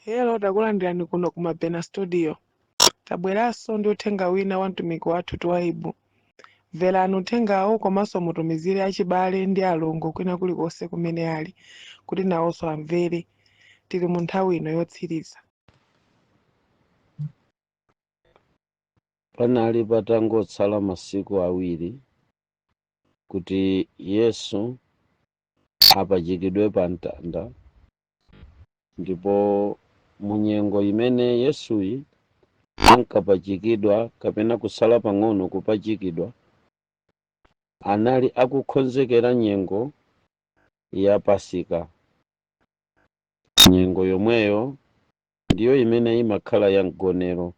Hello, takulandirani kuno ku Mabena Studio. Tabweranso ndi uthenga wina wa mtumiki wathu Twaibu. Mverani uthengawo komanso mutumizire achibale ndi alongo kwina kulikonse kumene ali kuti nawonso amvere. Tili mu nthawi ino yotsiriza. Panali patangotsala masiku awiri kuti Yesu apachikidwe pa mtanda, ndipo mu nyengo imene Yesuyi ankapachikidwa kapena kusala pang'ono kupachikidwa, anali akukhonzekera nyengo ya Pasika. Nyengo yomweyo ndiyo imene imakhala ya mgonero.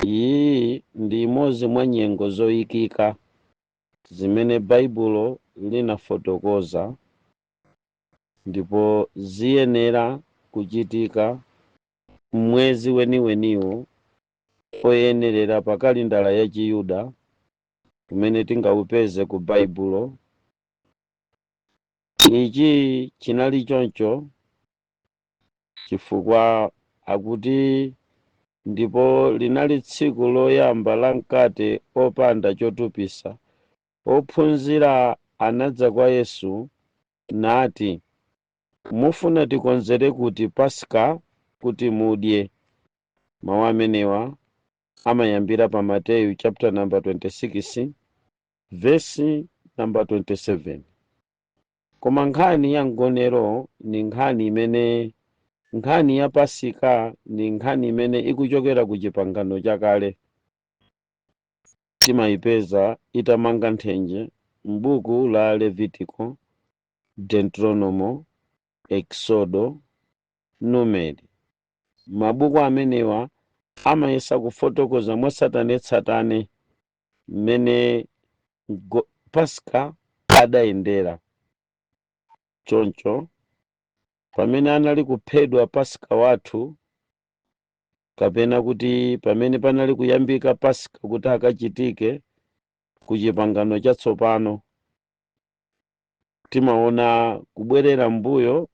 Iyi ndi imodzi mwa nyengo zoyikika zimene Baibulo linafotokoza ndipo ziyenera kuchitika m'mwezi weniweniwo oyenerera pa kalindala ya Chiyuda umene tingaupeze ku Baibulo. Ichi chinali choncho chifukwa akuti ndipo linali tsiku loyamba la mkate opanda chotupisa, ophunzira anadza kwa Yesu nati, Mufuna tikonzere kuti Paska kuti mudye? Mawu amenewa amayambira pa Mateyu chapter number 26 verse number 27. Koma nkhani ya mgonero ndi nkhani imene, nkhani ya Pasika ndi nkhani imene ikuchokera ku Chipangano Chakale. Timaipeza itamanga nthenje m'buku la Levitiko, Deuteronomo, Eksodo, Numeri. Mabuku amenewa amayesa kufotokoza mwatsatanetsatane mmene Paska adayendera. Choncho, pamene anali kuphedwa Paska wathu, kapena kuti pamene panali kuyambika Paska kuti akachitike ku Chipangano Chatsopano, timaona kubwerera m'mbuyo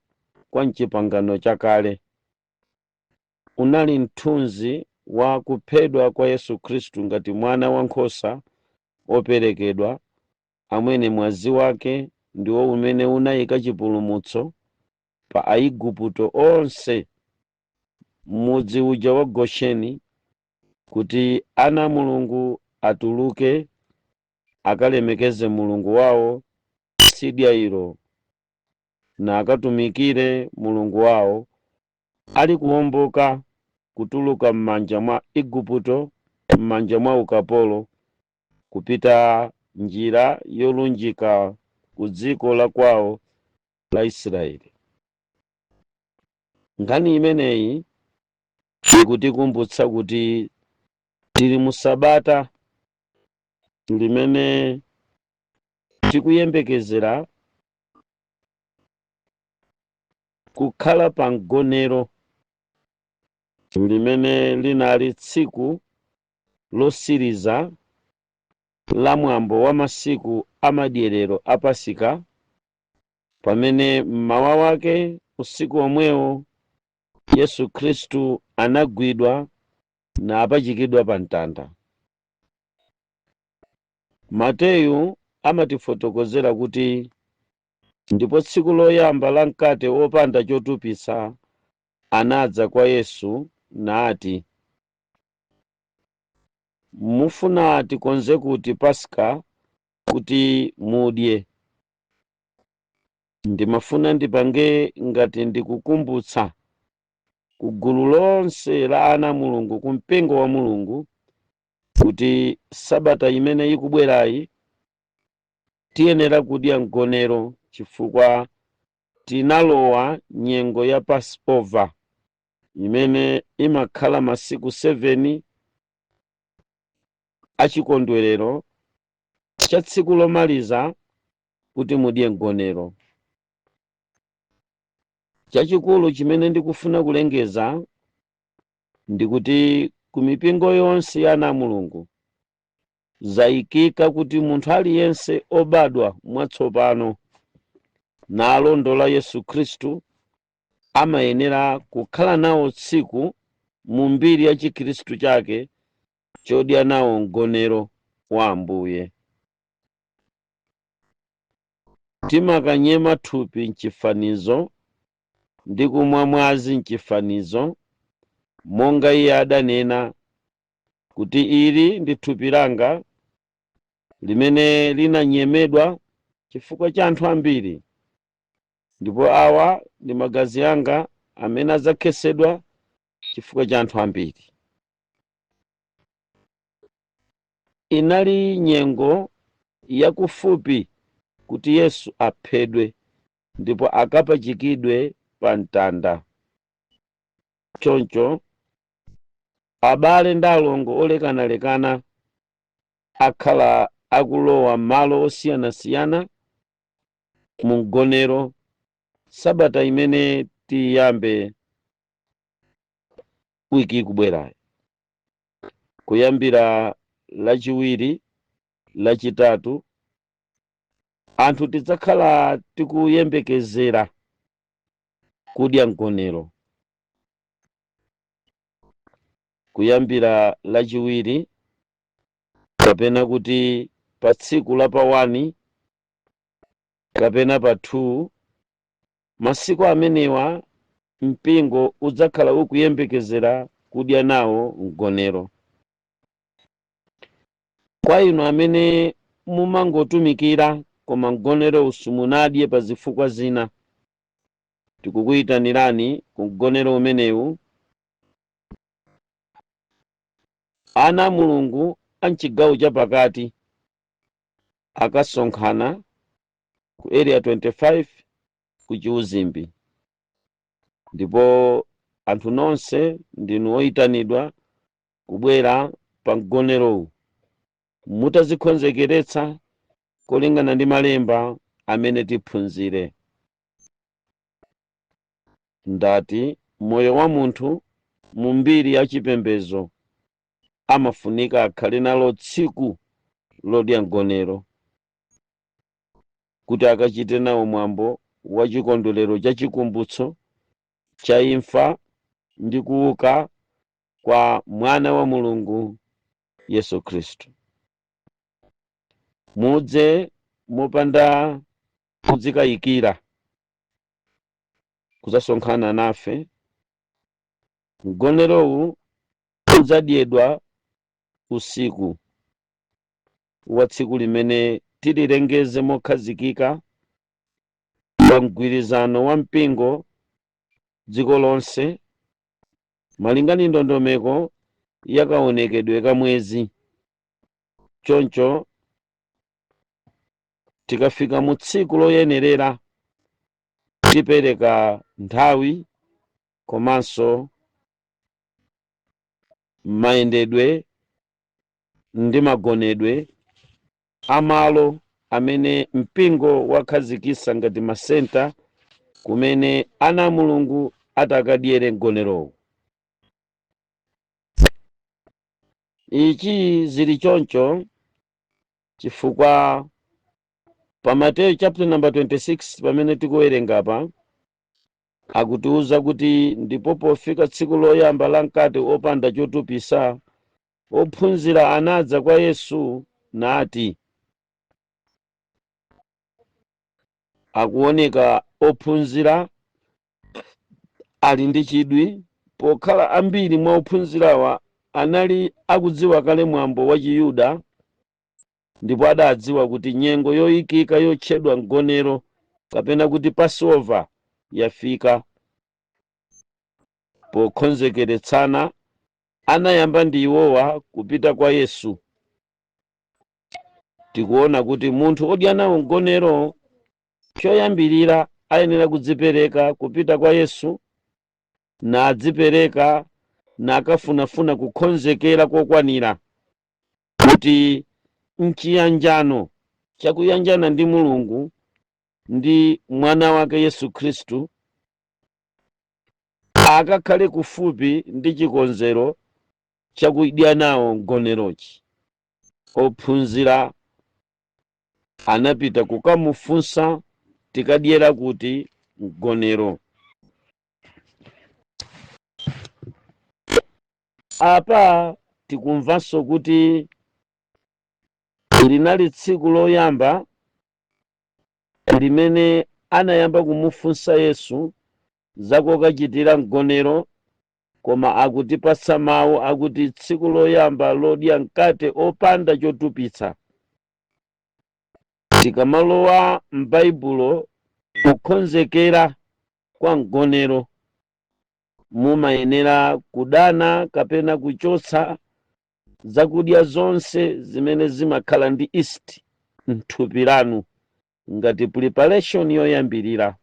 kwa m'Chipangano Chakale. Unali mthunzi wa kuphedwa kwa Yesu Khristu ngati Mwana wa Nkhosa woperekedwa, amene mwazi wake ndiwo umene unayika chipulumutso pa Aigupto onse m'mudzi uja wa Gosheni, kuti ana a Mulungu atuluke akalemekeze Mulungu wawo tsidya ilo, nakatumikire Mulungu wawo, ali kuwomboka kutuluka m'manja mwa Igupto, m'manja mwa ukapolo, kupita njira yolunjika ku dziko la kwawo la Israeli. Nkhani imeneyi ikutikumbutsa kuti tili mu sabata limene tikuyembekezera kukhala pa mgonero limene linali tsiku losiriza la mwambo wa masiku a madyerero a Pasika, pamene mmawa wake usiku omwewo Yesu Khristu anagwidwa napachikidwa pa mtanda. Mateyu amatifotokozera kuti ndipo tsiku loyamba la mkate wopanda chotupitsa anadza kwa Yesu nati, Mufuna tikonze kuti Paska kuti mudye? Ndimafuna ndipange ngati ndikukumbutsa ku gulu lonse la ana a Mulungu, ku mpingo wa Mulungu, kuti sabata imene ikubwerayi tiyenera kudya mgonero chifukwa tinalowa nyengo ya Passover imene imakhala masiku 7 achikondwerero cha tsiku lomaliza kuti mudye mgonero. Chachikulu chimene ndikufuna kulengeza ndikuti ku mipingo yonse ya ana a Mulungu zayikika kuti munthu aliyense obadwa mwatsopano nalondola Yesu Khristu Amayenera kukhala nawo tsiku mu mbiri ya Chikhristu chake chodya nawo mgonero wa Ambuye. Timakanyema thupi m'chifanizo ndi kumwa mwazi m'chifanizo, monga Iye adanena kuti, Ili ndi thupi langa limene linanyemedwa chifukwa cha anthu ambiri, ndipo awa ndi magazi anga amene adzakhetsedwa chifukwa cha anthu ambiri. Inali nyengo yakufupi kuti Yesu aphedwe ndipo akapachikidwe pa mtanda. Choncho, abale ndi alongo olekanalekana akhala akulowa malo osiyanasiyana mu mgonero sabata imene tiyambe wiki ikubwerayi, kuyambira Lachiwiri, Lachitatu, anthu tidzakhala tikuyembekezera kudya mgonero kuyambira Lachiwiri, kapena kuti pa tsiku la pa 1 kapena pa 2. Masiku amenewa mpingo udzakhala ukuyembekezera kudya nawo mgonero. Kwa inu amene mumangotumikira koma mgonero simunadye pa zifukwa zina, tikukuyitanirani ku mgonero umenewu. Ana a Mulungu a mchigawo chapakati akasonkhana ku Area 25 ku Chiuzimbi, ndipo anthu nonse ndinu oyitanidwa kubwera pa mgonerowu mutadzikonzekeretsa kolingana ndi malemba amene tiphunzire. Ndati moyo wa munthu mu mbiri ya chipembedzo amafunika akhale nalo tsiku lodya mgonero kuti akachite nawo mwambo wa chikondwerero cha chikumbutso cha imfa ndi kuuka kwa Mwana wa Mulungu Yesu Khristu. Mudze mopanda kudzikayikira kudzasonkhana nafe. Mgonerowu udzadyedwa usiku wa tsiku limene tililengeze mokhazikika pa mgwirizano wa mpingo dziko lonse malinga ndi ndondomeko ya kaonekedwe ka mwezi. Choncho tikafika mu tsiku loyenerera tipereka nthawi komanso mayendedwe ndi magonedwe amalo amene mpingo wakhazikitsa ngati masenta kumene ana a Mulungu atakadyere mgonerowu. Ichi zili choncho chifukwa pa Mateyu chapter number 26 pamene tikuwerenga apa, akutiuza kuti ndipo pofika tsiku loyamba la mkate opanda chotupisa, ophunzira anadza kwa Yesu nati. Akuoneka ophunzira ali ndi chidwi, pokhala ambiri mwa ophunzirawa anali akudziwa kale mwambo wa Chiyuda, ndipo adadziwa kuti nyengo yoyikika yotchedwa mgonero kapena kuti Passover yafika. Pokonzekeretsana, anayamba ndi iwowa kupita kwa Yesu. Tikuona kuti munthu odya nawo mgonero choyambirira ayenera kudzipereka kupita kwa Yesu, nadzipereka nakafunafuna kukonzekera kokwanira kuti mchiyanjano chakuyanjana ndi Mulungu ndi mwana wake Yesu Khristu akakhale kufupi ndi chikonzero chakudya nawo mgonerochi. Ophunzira anapita kukamufunsa, tikadyera kuti mgonero? Apa tikumvanso kuti linali tsiku loyamba limene anayamba kumufunsa Yesu zakokachitira mgonero, koma akutipatsa mawu akuti tsiku loyamba lodya mkate opanda chotupitsa. Tikamalowa m'Baibulo kukonzekera kwa mgonero, mumayenera kudana kapena kuchotsa zakudya zonse zimene zimakhala ndi yeast mthupi lanu ngati preparation yoyambirira.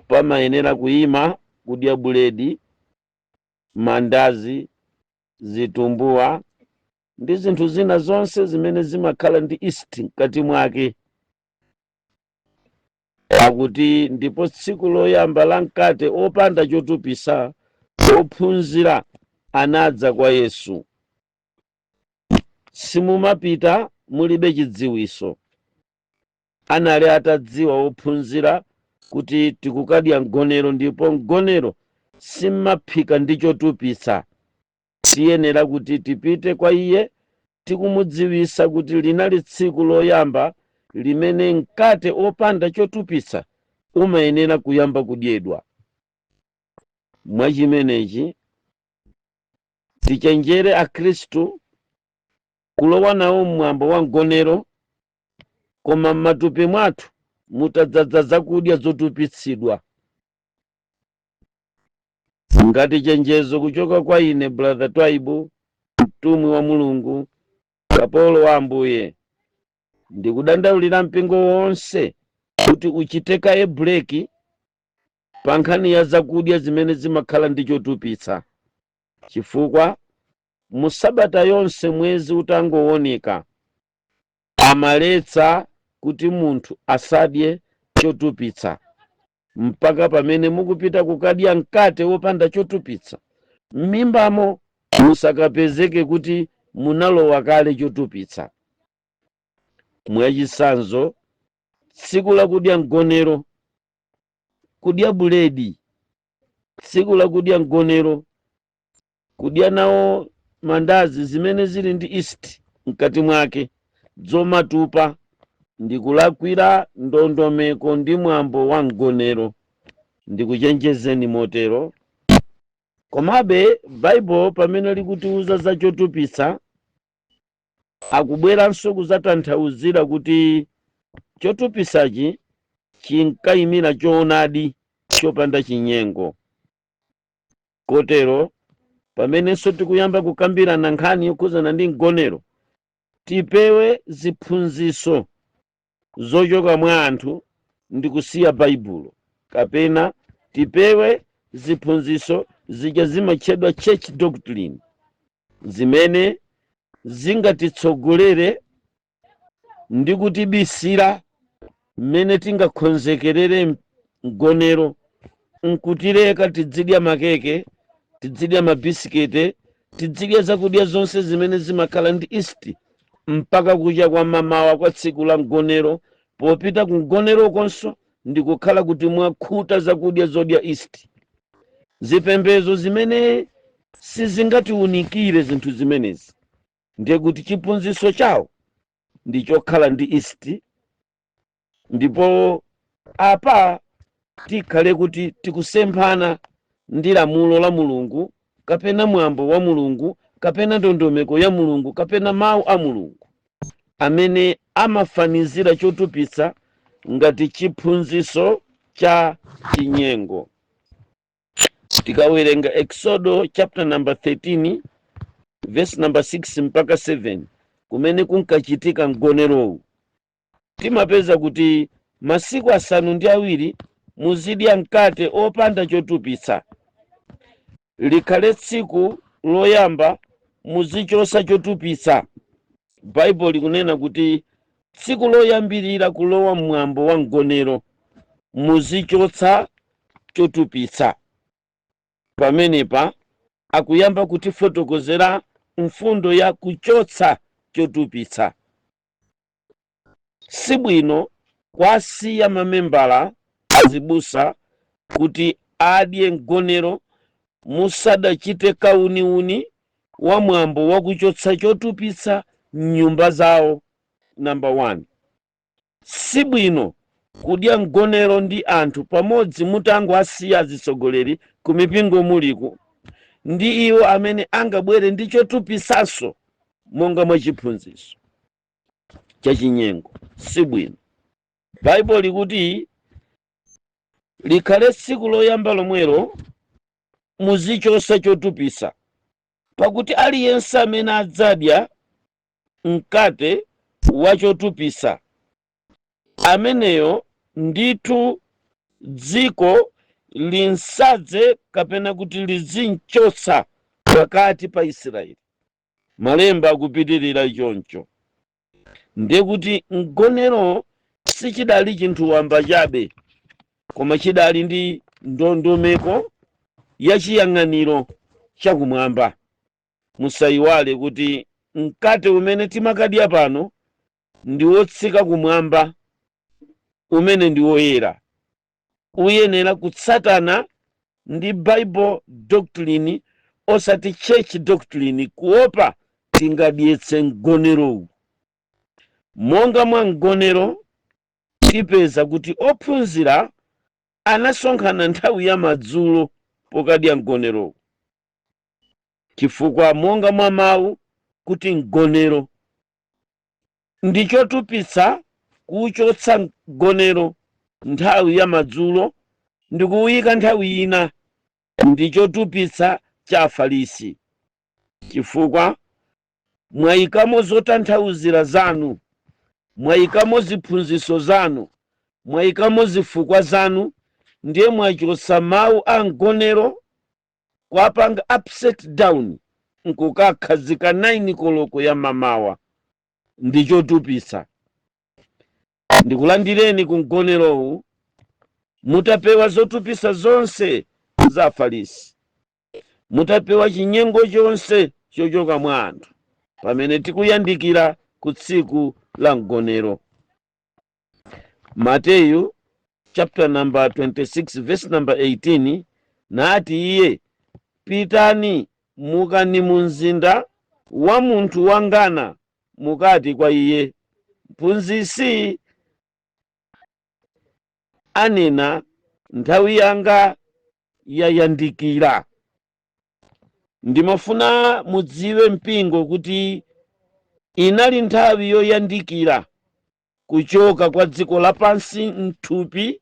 Pamayenera kuyima kudya buledi, mandazi, zitumbuwa ndi zinthu zina zonse zimene zimakhala ndi yeast mkati mwake. Akuti ndipo tsiku loyamba la mkate opanda chotupisa, ophunzira anadza kwa Yesu. Simumapita mulibe chidziwiso. Anali atadziwa ophunzira kuti tikukadya mgonero, ndipo mgonero simmaphika ndi chotupitsa. Tiyenera kuti tipite kwa iye tikumudziwisa kuti linali tsiku loyamba limene mkate opanda chotupitsa umayenera kuyamba kudyedwa. Mwachimenechi tichenjere akhristu kulowa nawo mmwambo wa mgonero, koma m'matupi mwathu mutadzaza zakudya zotupitsidwa. Ngati chenjezo kuchoka kwa ine, Brother Twaibu, mtumwi wa Mulungu, kapolo wa Ambuye, ndikudandaulira mpingo wonse kuti uchitekaye break pa nkhani ya zakudya zimene zimakhala ndi chotupitsa, chifukwa mu sabata yonse mwezi utangooneka amaletsa kuti munthu asadye chotupitsa mpaka pamene mukupita kukadya mkate wopanda chotupitsa, m'mimbamo musakapezeke kuti munalowa kale chotupitsa. Mwachitsanzo, tsiku lakudya mgonero kudya buledi, tsiku lakudya mgonero kudya nawo mandazi zimene zili ndi yeast mkati mwake zomatupa, ndikulakwira ndondomeko ndi mwambo wa mgonero. Ndikuchenjezeni motero. Komabe Baibulo pamene likutiuza za chotupitsa, akubweranso kudzatanthauzira kuti chotupitsachi chinkayimira choonadi chopanda chinyengo. Kotero pamenenso tikuyamba kukambirana nkhani yokhuzana ndi mgonero, tipewe ziphunzitso zochoka mwa anthu ndi kusiya Baibulo, kapena tipewe ziphunzitso zija zimatchedwa church doctrine zimene zingatitsogolere ndi kutibisira mmene tingakonzekerere mgonero, nkutileka tidzidya makeke, tidzidya mabisikete, tidzidya zakudya zonse zimene zimakhala ndi yeast mpaka kucha kwa mamawa kwa tsiku la mgonero. Popita ku mgonero konso ndikukhala kuti mwakhuta zakudya zodya yeast. Zipembedzo zimene sizingatiunikire zinthu zimenezi, ndiye kuti chiphunzitso chawo ndi chokhala ndi yeast, ndipo apa tikhale kuti tikusemphana ndi lamulo la Mulungu kapena mwambo wa Mulungu kapena ndondomeko ya Mulungu kapena mawu a Mulungu amene amafanizira chotupitsa ngati chiphunzitso cha chinyengo. Tikawerenga Exodo chapter number 13 verse number 6 mpaka 7, kumene kunkachitika mgonerowu, timapeza kuti masiku 7 muzidya mkate opanda chotupitsa. Likhale tsiku loyamba muzichosa chotupitsa. Baibulo likunena kuti tsiku loyambirira kulowa mwambo wa mgonero muzichotsa chotupitsa. Pamenepa akuyamba kutifotokozera mfundo ya kuchotsa chotupitsa. Sibwino kwasiya mamembala azibusa kuti adye mgonero. Musadachite kauniuni wa mwambo wakuchotsa chotupitsa m'nyumba zawo. Number 1, sibwino kudya mgonero ndi anthu pamodzi mutangoasiya atsogoleri ku mipingo muliko ndi iwo amene angabwere ndi chotupisanso monga mwa chiphunzitso chachinyengo. Sibwino. Baibulo likuti likhale tsiku loyamba lomwelo muzichosa chotupisa, pakuti aliyense amene adzadya mkate wa chotupisa, ameneyo ndithu dziko linsadze kapena kuti lizinchotsa pakati pa Israeli. Malemba akupitirira choncho. Ndiye kuti mgonero sichidali chinthu wamba chabe, koma chidali ndi ndondomeko ya chiyang'aniro chakumwamba. Musayiwale kuti mkate umene timakadya pano ndi wotsika kumwamba, umene ndi woyera, uyenera kutsatana ndi Bible doctrine, osati church doctrine, kuopa tingadyetse mgonerowu. Monga mwa mgonero, tipeza kuti ophunzira anasonkhana nthawi ya madzulo pokadya mgonerowu, chifukwa monga mwa mawu kuti mgonero ndi chotupitsa, kuchotsa mgonero nthawi ya madzulo ndi kuwuyika nthawi ina ndi chotupitsa cha Afarisi, chifukwa mwayikamo zotanthauzira zanu, mwayikamo ziphunzitso zanu, mwayikamo zifukwa zanu, ndiye mwachotsa mawu a mgonero kwapanga upset down nkukakhazika 9 koloko ya mamawa. Ndi chotupitsa. Ndikulandireni ku mgonerowu mutapewa zotupitsa zonse za Afarisi, mutapewa chinyengo chonse chochoka mwa anthu, pamene tikuyandikira ku tsiku la mgonero. Mateyu chapter number 26 verse number 18, nati iye, "Pitani mukani mu mzinda wa munthu wangana, mukati kwa iye, Mphunzitsi anena, nthawi yanga yayandikira." Ndimafuna mudziwe, mpingo, kuti inali nthawi yoyandikira kuchoka kwa dziko lapansi mthupi,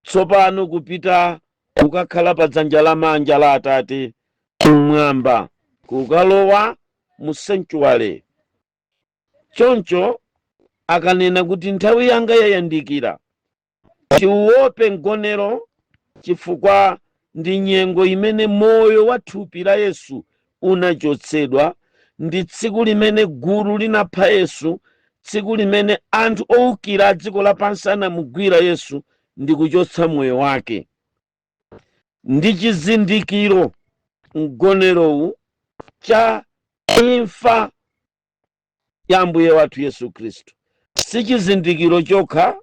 tsopano kupita kukakhala pa dzanja lamanja la Atate kumwamba, kukalowa mu sanctuary. Choncho akanena kuti nthawi yanga yayandikira, tiuope mgonero, chifukwa ndi nyengo imene moyo wa thupi la Yesu unachotsedwa. Ndi tsiku limene gulu linapha Yesu, tsiku limene anthu owukira a dziko lapansi anamugwira Yesu ndi kuchotsa moyo wake. Ndi chizindikiro mgonerowu cha imfa ya Ambuye wathu Yesu Khristu. Si chizindikiro chokha,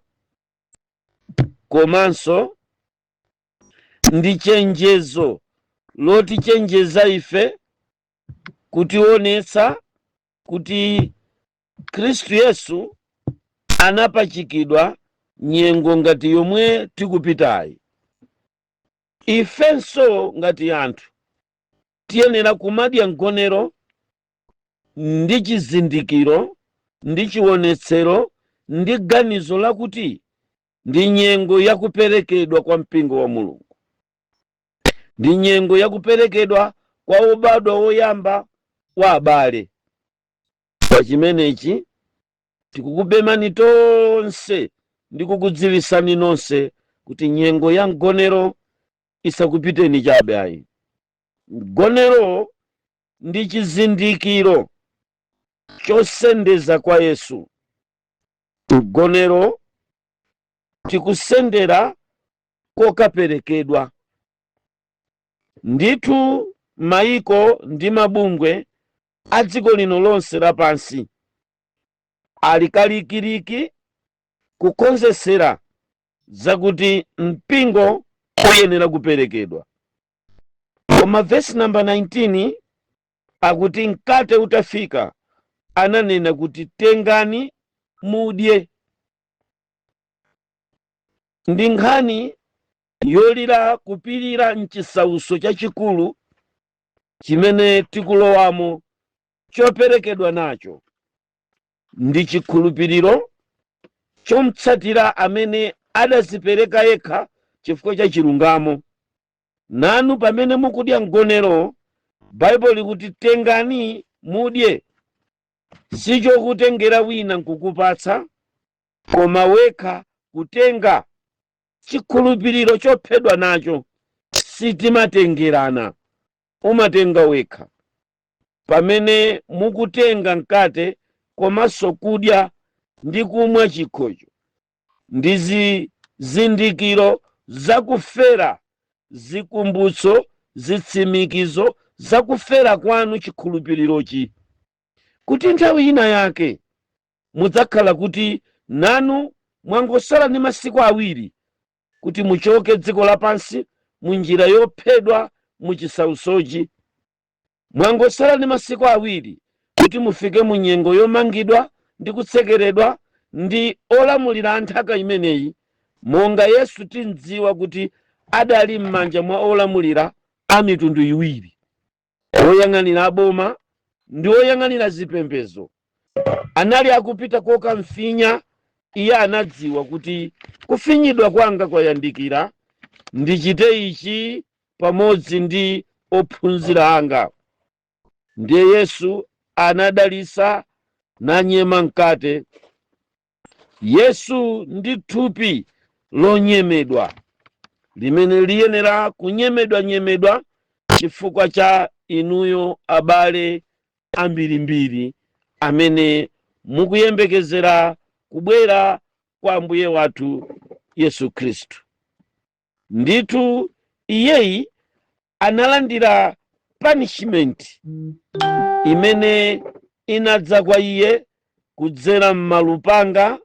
komanso ndi chenjezo lotichenjeza ife, kutionetsa kuti Khristu Yesu anapachikidwa nyengo ngati yomwe tikupitayi. Ifenso ngati anthu tiyenera kumadya mgonero ndi chizindikiro ndi chionetsero ndi ganizo lakuti ndi nyengo yakuperekedwa kwa mpingo wa Mulungu, ndi nyengo yakuperekedwa kwa obadwa woyamba wa abale. Pa chimenechi tikukupemani tonse ndi kukudziwisani nonse kuti nyengo ya mgonero isakupiteni chabe ayi. Mgonero ndi chizindikiro chosendeza kwa Yesu. Mgonero tikusendera kokaperekedwa. Ndithu maiko ndi mabungwe a dziko lino lonse lapansi ali kalikiliki kukonzesera zakuti mpingo uyenera kuperekedwa. Koma vesi namba 19 akuti mkate utafika ananena kuti, "Tengani mudye." Ndi nkhani yolira kupirira mchisautso chachikulu chimene tikulowamo, choperekedwa nacho ndi chikhulupiriro chomtsatira amene adazipereka yekha chifukwa cha chilungamo. Nanu pamene mukudya mgonero, Baibulo likuti, "Tengani mudye." Sichokutengera wina nkukupatsa, koma wekha kutenga chikhulupiriro chophedwa nacho. Sitimatengerana, umatenga wekha. Pamene mukutenga mkate komanso kudya ndi kumwa chikhocho, ndi zizindikiro zakufera, zikumbutso, zitsimikizo zakufera kwanu chikhulupirirochi, kuti nthawi ina yake mudzakhala kuti nanu mwangosala ndi masiku 2 kuti muchoke dziko lapansi mu njira yophedwa muchisautsochi. Mwangosala ndi masiku 2 kuti mufike mu nyengo yomangidwa ndi kutsekeredwa ndi olamulira anthaka imeneyi, monga Yesu tindziwa kuti adali m'manja mwa olamulira a mitundu iwiri, oyang'anira aboma ndi oyang'anira zipembedzo. Anali akupita kokamfinya. Iye anadziwa kuti kufinyidwa kwanga kwayandikira, ndichite ichi pamodzi ndi ophunzira anga. Ndiye Yesu anadalitsa nanyema mkate. Yesu ndi thupi lonyemedwa limene liyenera kunyemedwanyemedwa chifukwa cha inuyo, abale ambirimbiri amene mukuyembekezera kubwera kwa Ambuye wathu Yesu Khristu. Ndithu iyeyi analandira punishment imene inadza kwa iye kudzera m'malupanga,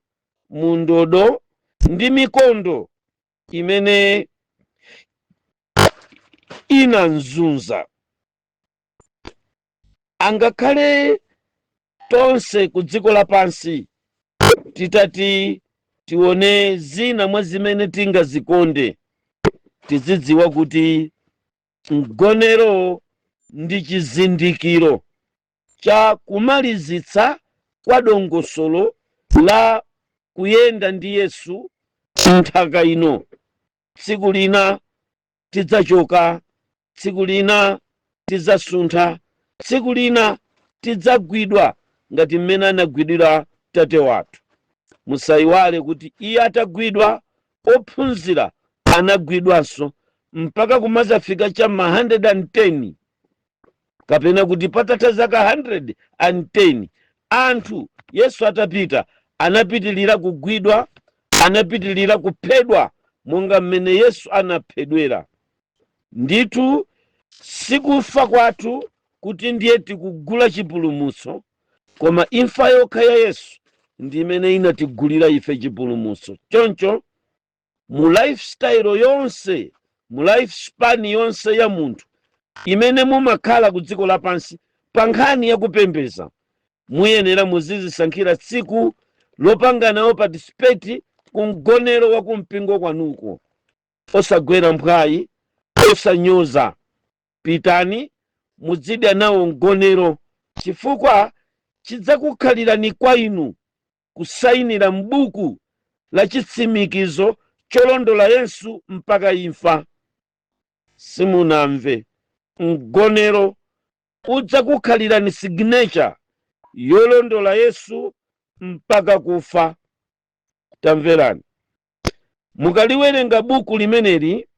mu ndodo ndi mikondo imene inamzunza. Angakhale tonse ku dziko lapansi titati tione zina mwa zimene tingazikonde, tizidziwa kuti mgonero ndi chizindikiro cha kumalizitsa kwa dongosolo la kuyenda ndi Yesu nthaka ino. Tsiku lina tidzachoka, tsiku lina tidzasuntha, tsiku lina tidzagwidwa ngati mmene anagwidwira tate wathu. Musayiwale kuti iye atagwidwa, ophunzira anagwidwanso mpaka kumazafika cha ma 110, kapena kuti patatha zaka 110 anthu Yesu atapita, anapitilira kugwidwa, anapitilira kuphedwa monga mmene Yesu anaphedwera. Ndithu sikufa kwathu kuti ndiye tikugula chipulumutso, koma imfa yokha ya Yesu ndi imene inatigulira ife chipulumutso. Choncho mu lifestyle yonse, mu life span yonse ya munthu imene mumakhala ku dziko lapansi, pa nkhani yakupembeza muyenera muzizisankhira tsiku lopanga nawo participate ku mgonero wa kumpingo kwanuko. Osagwera mphwayi, osanyoza. Pitani muzidya nawo mgonero, chifukwa chidzakukhalirani kwa inu kusayinira m'buku la chitsimikizo cholondola Yesu mpaka imfa. Simunamve? Mgonero udzakukhalirani signature yolondola Yesu mpaka kufa. Tamverani, mukaliwerenga buku limeneli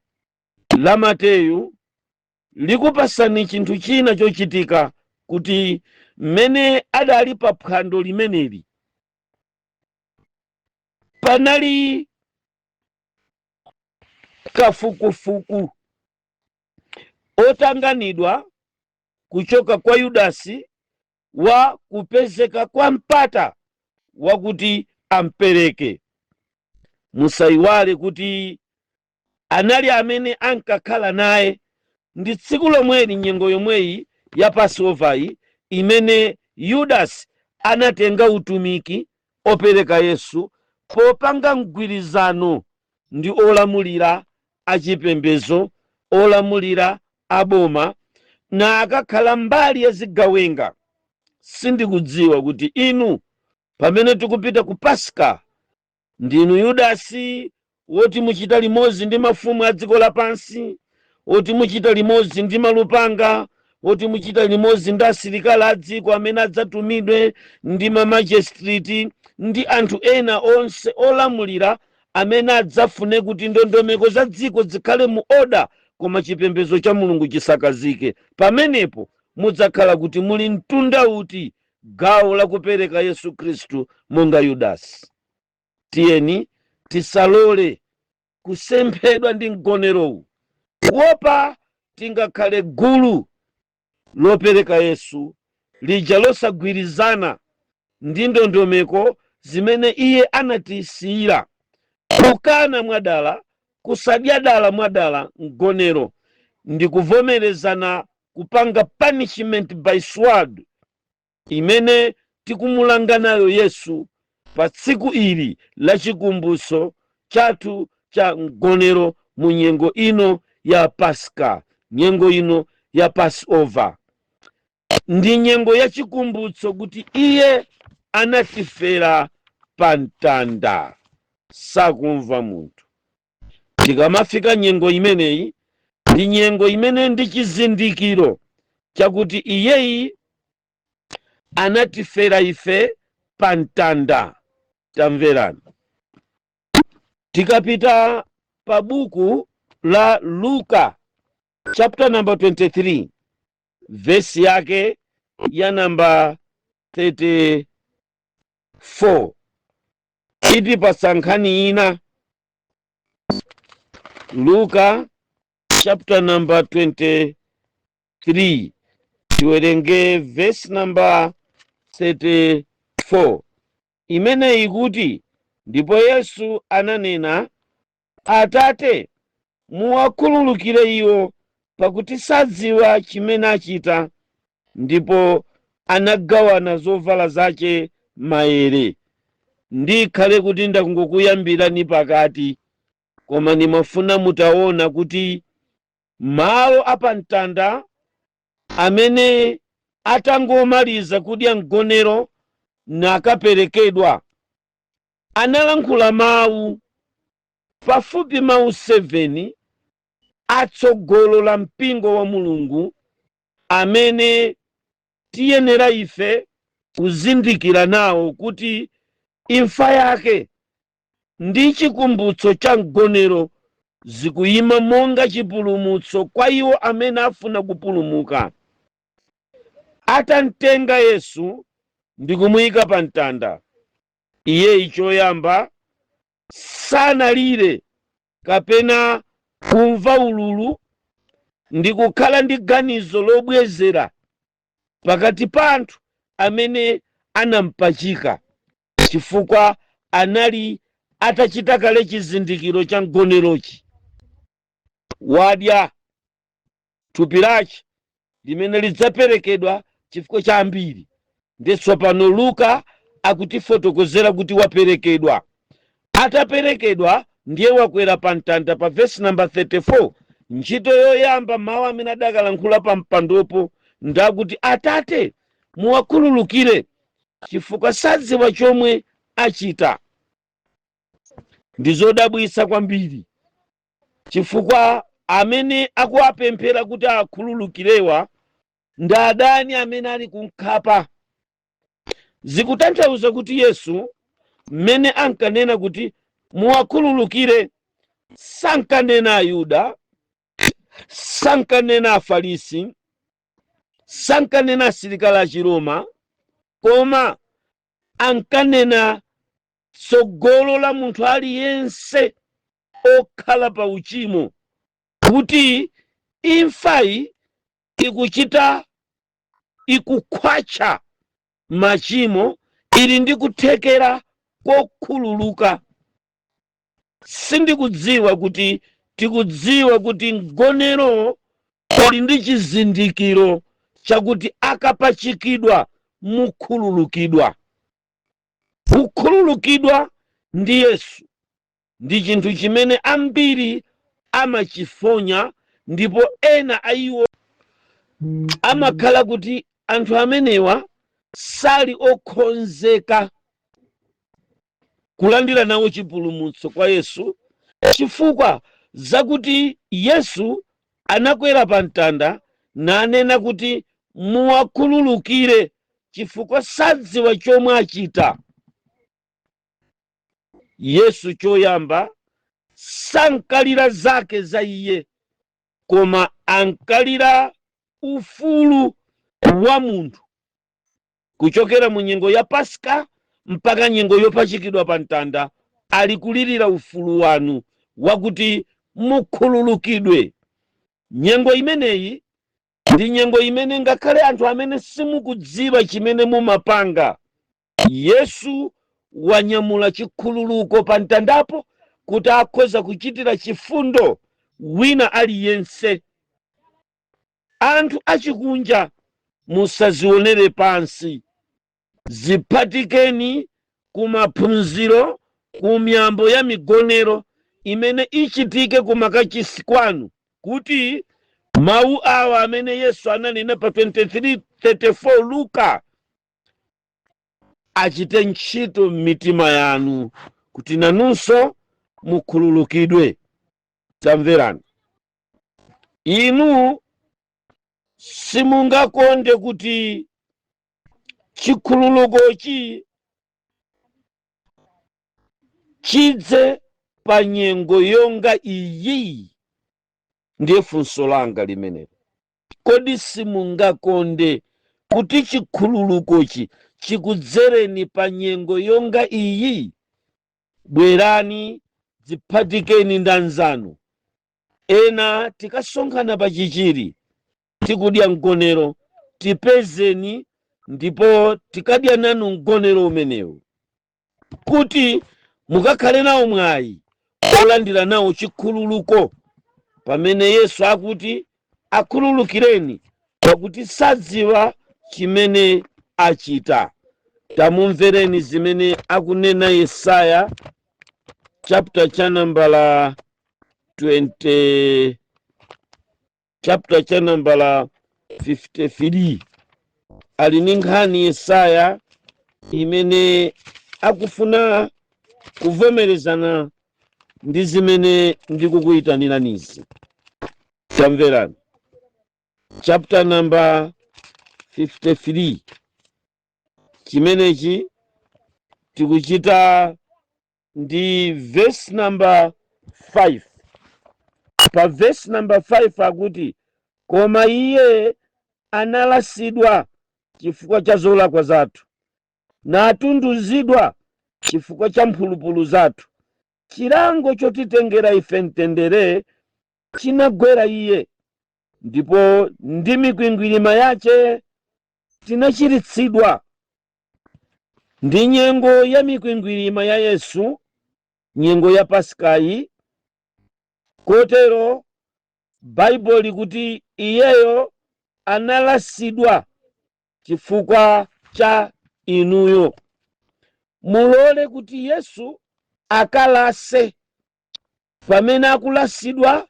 la Mateyu, likupasani chinthu china chochitika, kuti mmene adali pa phwando limeneli panali kafukufuku otanganidwa kuchoka kwa Yudasi wa kupezeka kwa mpata wakuti ampereke. Musayiwale kuti anali amene ankakhala naye. Ndi tsiku lomweli, nyengo yomweyi ya Passover imene Yudasi anatenga utumiki opereka Yesu popanga mgwirizano ndi olamulira achipembedzo, olamulira aboma, na akakhala mbali ya zigawenga. Sindikudziwa kuti inu pamene tikupita ku Paska ndinu Yudasi woti muchita limodzi ndi mafumu a dziko lapansi, woti muchita limodzi ndi malupanga, woti muchita limodzi ndi asilikali a dziko amene adzatumidwe ndi ma magistrate ndi anthu ena onse olamulira amene adzafune kuti ndondomeko za dziko zikhale mu order, koma chipembedzo cha Mulungu chisakazike. Pamenepo mudzakhala kuti muli mtunda uti, gawo la kupereka Yesu Khristu monga Yudasi? Tiyeni tisalole kusemphedwa ndi mgonerowu, kuopa tingakhale gulu lopereka Yesu lija losagwirizana ndi ndondomeko zimene iye anatisiyira, kukana mwadala, kusadya dala mwadala mgonero ndi kuvomerezana kupanga punishment by sword imene tikumulanga nayo Yesu pa tsiku ili la chikumbutso chathu cha mgonero mu nyengo ino ya Paska. Nyengo ino ya Passover ndi nyengo ya chikumbutso kuti iye anatifera pa mtanda. Sakumva munthu. Tikamafika nyengo imeneyi, ndi nyengo imene ndi chizindikiro chakuti iyeyi anatifera ife pa mtanda. Tamverani, tikapita pa buku la Luka chapter number 23, vesi yake ya namba 34, itipasa nkhani ina. Luka chapter number 23, tiwerenge verse number 34 imene ikuti, "Ndipo Yesu ananena, 'Atate, muwakhululukire iwo, pakuti sadziwa chimene achita.' Ndipo anagawana zovala zace maere." Ndikhale kuti ndakungokuyambirani pakati, koma nimafuna mutaona kuti malo apamtanda amene atangomaliza kudya mgonero nakaperekedwa, analankhula mawu pafupi mawu 7 atsogolo la mpingo wa Mulungu amene tiyenera ife kuzindikira nawo kuti imfa yake ndi chikumbutso cha mgonero zikuyima monga chipulumutso kwa iwo amene afuna kupulumuka. Atamtenga Yesu ndi kumuyika pa mtanda, iyeyi choyamba sanalire kapena kumva ululu ndi kukhala ndi ganizo lobwezera pakati pa anthu amene anampachika, chifukwa anali atachita kale chizindikiro cha mgonerochi. Wadya thupi lace limene lidzaperekedwa chifukwa cha ambiri. Ndi tsopano Luka akutifotokozera kuti waperekedwa. Ataperekedwa ndiye wakwera pa mtanda, pa vesi namba 34, ntchito yoyamba, mawu amene adakalankhula pa mpandopo ndakuti, "Atate, muwakhululukire, chifukwa sadziwa chomwe achita." Ndi zodabwitsa kwambiri, chifukwa amene akuwapemphera kuti akhululukirewa ndi adani amene ali kunkhapa. Zikutanthauza kuti Yesu mmene ankanena kuti muwakhululukire, sankanena Ayuda, sankanena Afarisi, sankanena asilikali a Chiroma, koma ankanena tsogolo la munthu aliyense okhala pa uchimo, kuti imfayi ikuchita ikukhwacha machimo, ili ndi kuthekera kokhululuka. Sindikudziwa kuti tikudziwa kuti mgonero Uli ndi chizindikiro chakuti akapachikidwa mukhululukidwa. Kukhululukidwa ndi Yesu ndi chinthu chimene ambiri amachifonya, ndipo ena a iwo amakhala kuti anthu amenewa sali okhonzeka kulandira nawo chipulumutso kwa Yesu, chifukwa zakuti Yesu anakwera pa mtanda nanena kuti muwakhululukire chifukwa sadziwa chomwe achita. Yesu choyamba sankalira zake za iye, koma ankalira ufulu wa munthu kuchokera mu nyengo ya Paska mpaka nyengo yopachikidwa pa mtanda. Ali kulirira ufulu wanu wakuti mukhululukidwe. Nyengo imeneyi ndi nyengo imene ngakhale anthu amene simukudziwa chimene mumapanga, Yesu wanyamula chikhululuko pa mtandapo kuti akhoza kuchitira chifundo wina aliyense. Anthu achikunja, musazionere pansi. Ziphatikeni kumaphunziro, ku miyambo ya migonero imene ichitike kumakachisi kwanu, kuti mawu awa amene Yesu ananena pa 23:34 Luka achite ntchito m'mitima yanu, kuti nanunso mukhululukidwe. Tamverani, inu simungakonde kuti chikhululukochi chidze pa nyengo yonga iyi? Ndiye funso langa limenelo. Kodi simungakonde kuti chikhululukochi chikudzereni pa nyengo yonga iyi? Bwerani, dziphatikeni ndi anzanu ena, tikasonkhana pa Chichiri tikudya mgonero. Tipezeni ndipo tikadya nanu mgonero umenewu, kuti mukakhale nawo mwayi olandira nawo chikhululuko pamene Yesu akuti akhululukireni pakuti sadziwa chimene achita. Tamumvereni zimene akunena Yesaya chapter cha nambala 20, chapter cha nambala 53. Ali ndi nkhani Yesaya imene akufuna kuvomerezana ndi zimene ndikukuyitaniranizi. Tamverani, chapter number 53, chimenechi tikuchita ndi verse number 5. Pa verse number 5 akuti, "Koma iye analasidwa chifukwa cha zolakwa zathu, natunduzidwa chifukwa cha mphulupulu zathu. Chilango chotitengera ife mtendere chinagwera iye, ndipo ndi mikwingwirima yache tinachiritsidwa." Ndi nyengo ya mikwingwirima ya Yesu, nyengo ya Paskayi. Kotero Baibulo likuti iyeyo analasidwa chifukwa cha inuyo. Mulole kuti Yesu akalase. Pamene akulasidwa,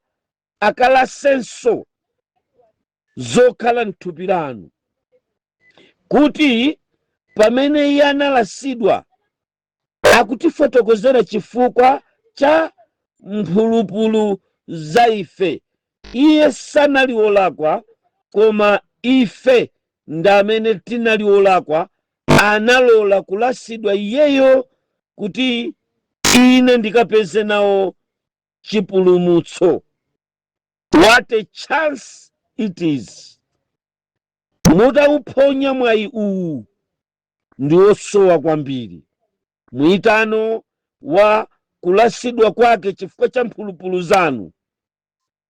akalasenso zokhala mthupi lanu, kuti pamene iye analasidwa, akutifotokozera chifukwa cha mphulupulu za ife. Iye sanali wolakwa, koma ife ndi amene tinali wolakwa. Analola kulasidwa iyeyo kuti ine ndikapeze nawo chipulumutso. What a chance it is! Mutawuphonya mwayi uwu ndi wosowa kwambiri. Mwitano wa kulasidwa kwake chifukwa cha mphulupulu zanu,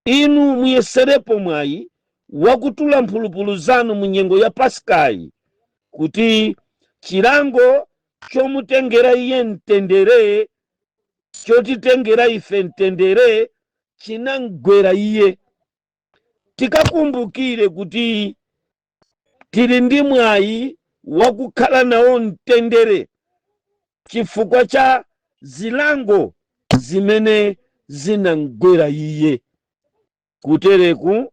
inu muyeserepo mwayi wakutula mphulupulu zanu mu nyengo ya Paskayi, kuti chilango chomutengera iye mtendere, chotitengera ife mtendere, chinamgwera iye. Tikakumbukire kuti tili ndi mwayi wakukhala nawo mtendere chifukwa cha zilango zimene zinamgwera iye. Kutereku,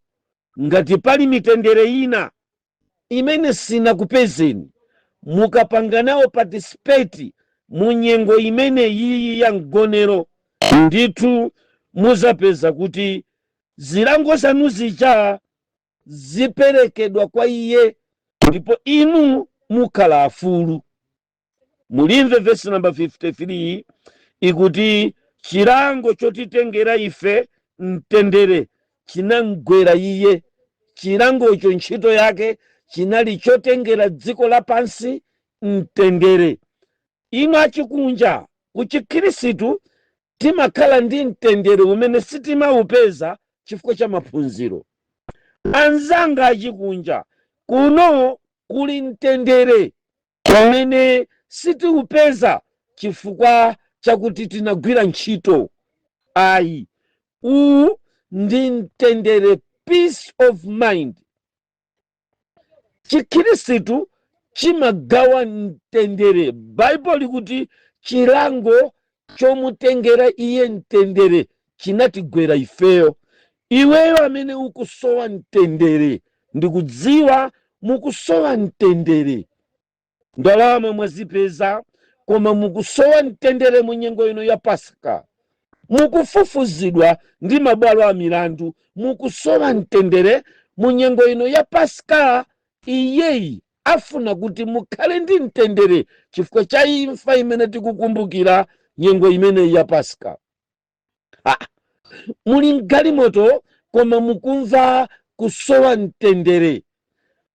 ngati pali mitendere ina imene sinakupezeni, mukapanga nawo participate mu nyengo imene iyi ya mgonero, ndithu muzapeza kuti zilango zanu zija ziperekedwa kwa iye ndipo inu mukhala afulu. Mulimve vesi namba 53, ikuti chilango chotitengera ife mtendere chinamgwera iye. Chilangocho ntchito yake chinali chotengera dziko lapansi mtendere. Inu achikunja, ku Chikhristu timakhala ndi mtendere umene sitimawupeza chifukwa cha maphunziro. Anzanga achikunja, kuno kuli mtendere umene sitiwupeza chifukwa chakuti tinagwira ntchito, ayi. Uwu ndi mtendere, peace of mind. Chikhristu chimagawa mtendere. Baibulo likuti chilango chomutengera iye mtendere chinatigwera ifeyo. Iweyo amene ukusowa mtendere, ndikudziwa mukusowa mtendere. Ndalama mwazipeza, koma mukusowa mtendere. Mu nyengo ino ya Pasika mukufufuzidwa ndi mabwalo a milandu, mukusowa mtendere. Mu nyengo ino ya Pasika iyeyi afuna kuti mukhale ndi mtendere chifukwa cha imfa imene tikukumbukira nyengo imeneyi ya Pasika. Ah, muli mgalimoto koma mukumva kusowa mtendere,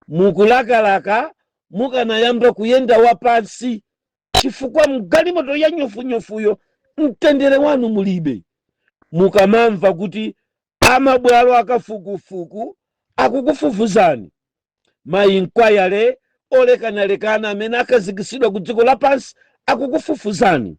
mukulakalaka mukanayamba kuyenda wapansi chifukwa mgalimoto ya nyofunyofuyo mtendere wanu mulibe. Mukamamva kuti amabwalo akafukufuku akukufufuzani, ma inquiry olekanalekana amene akhazikisidwa ku dziko lapansi akukufufuzani,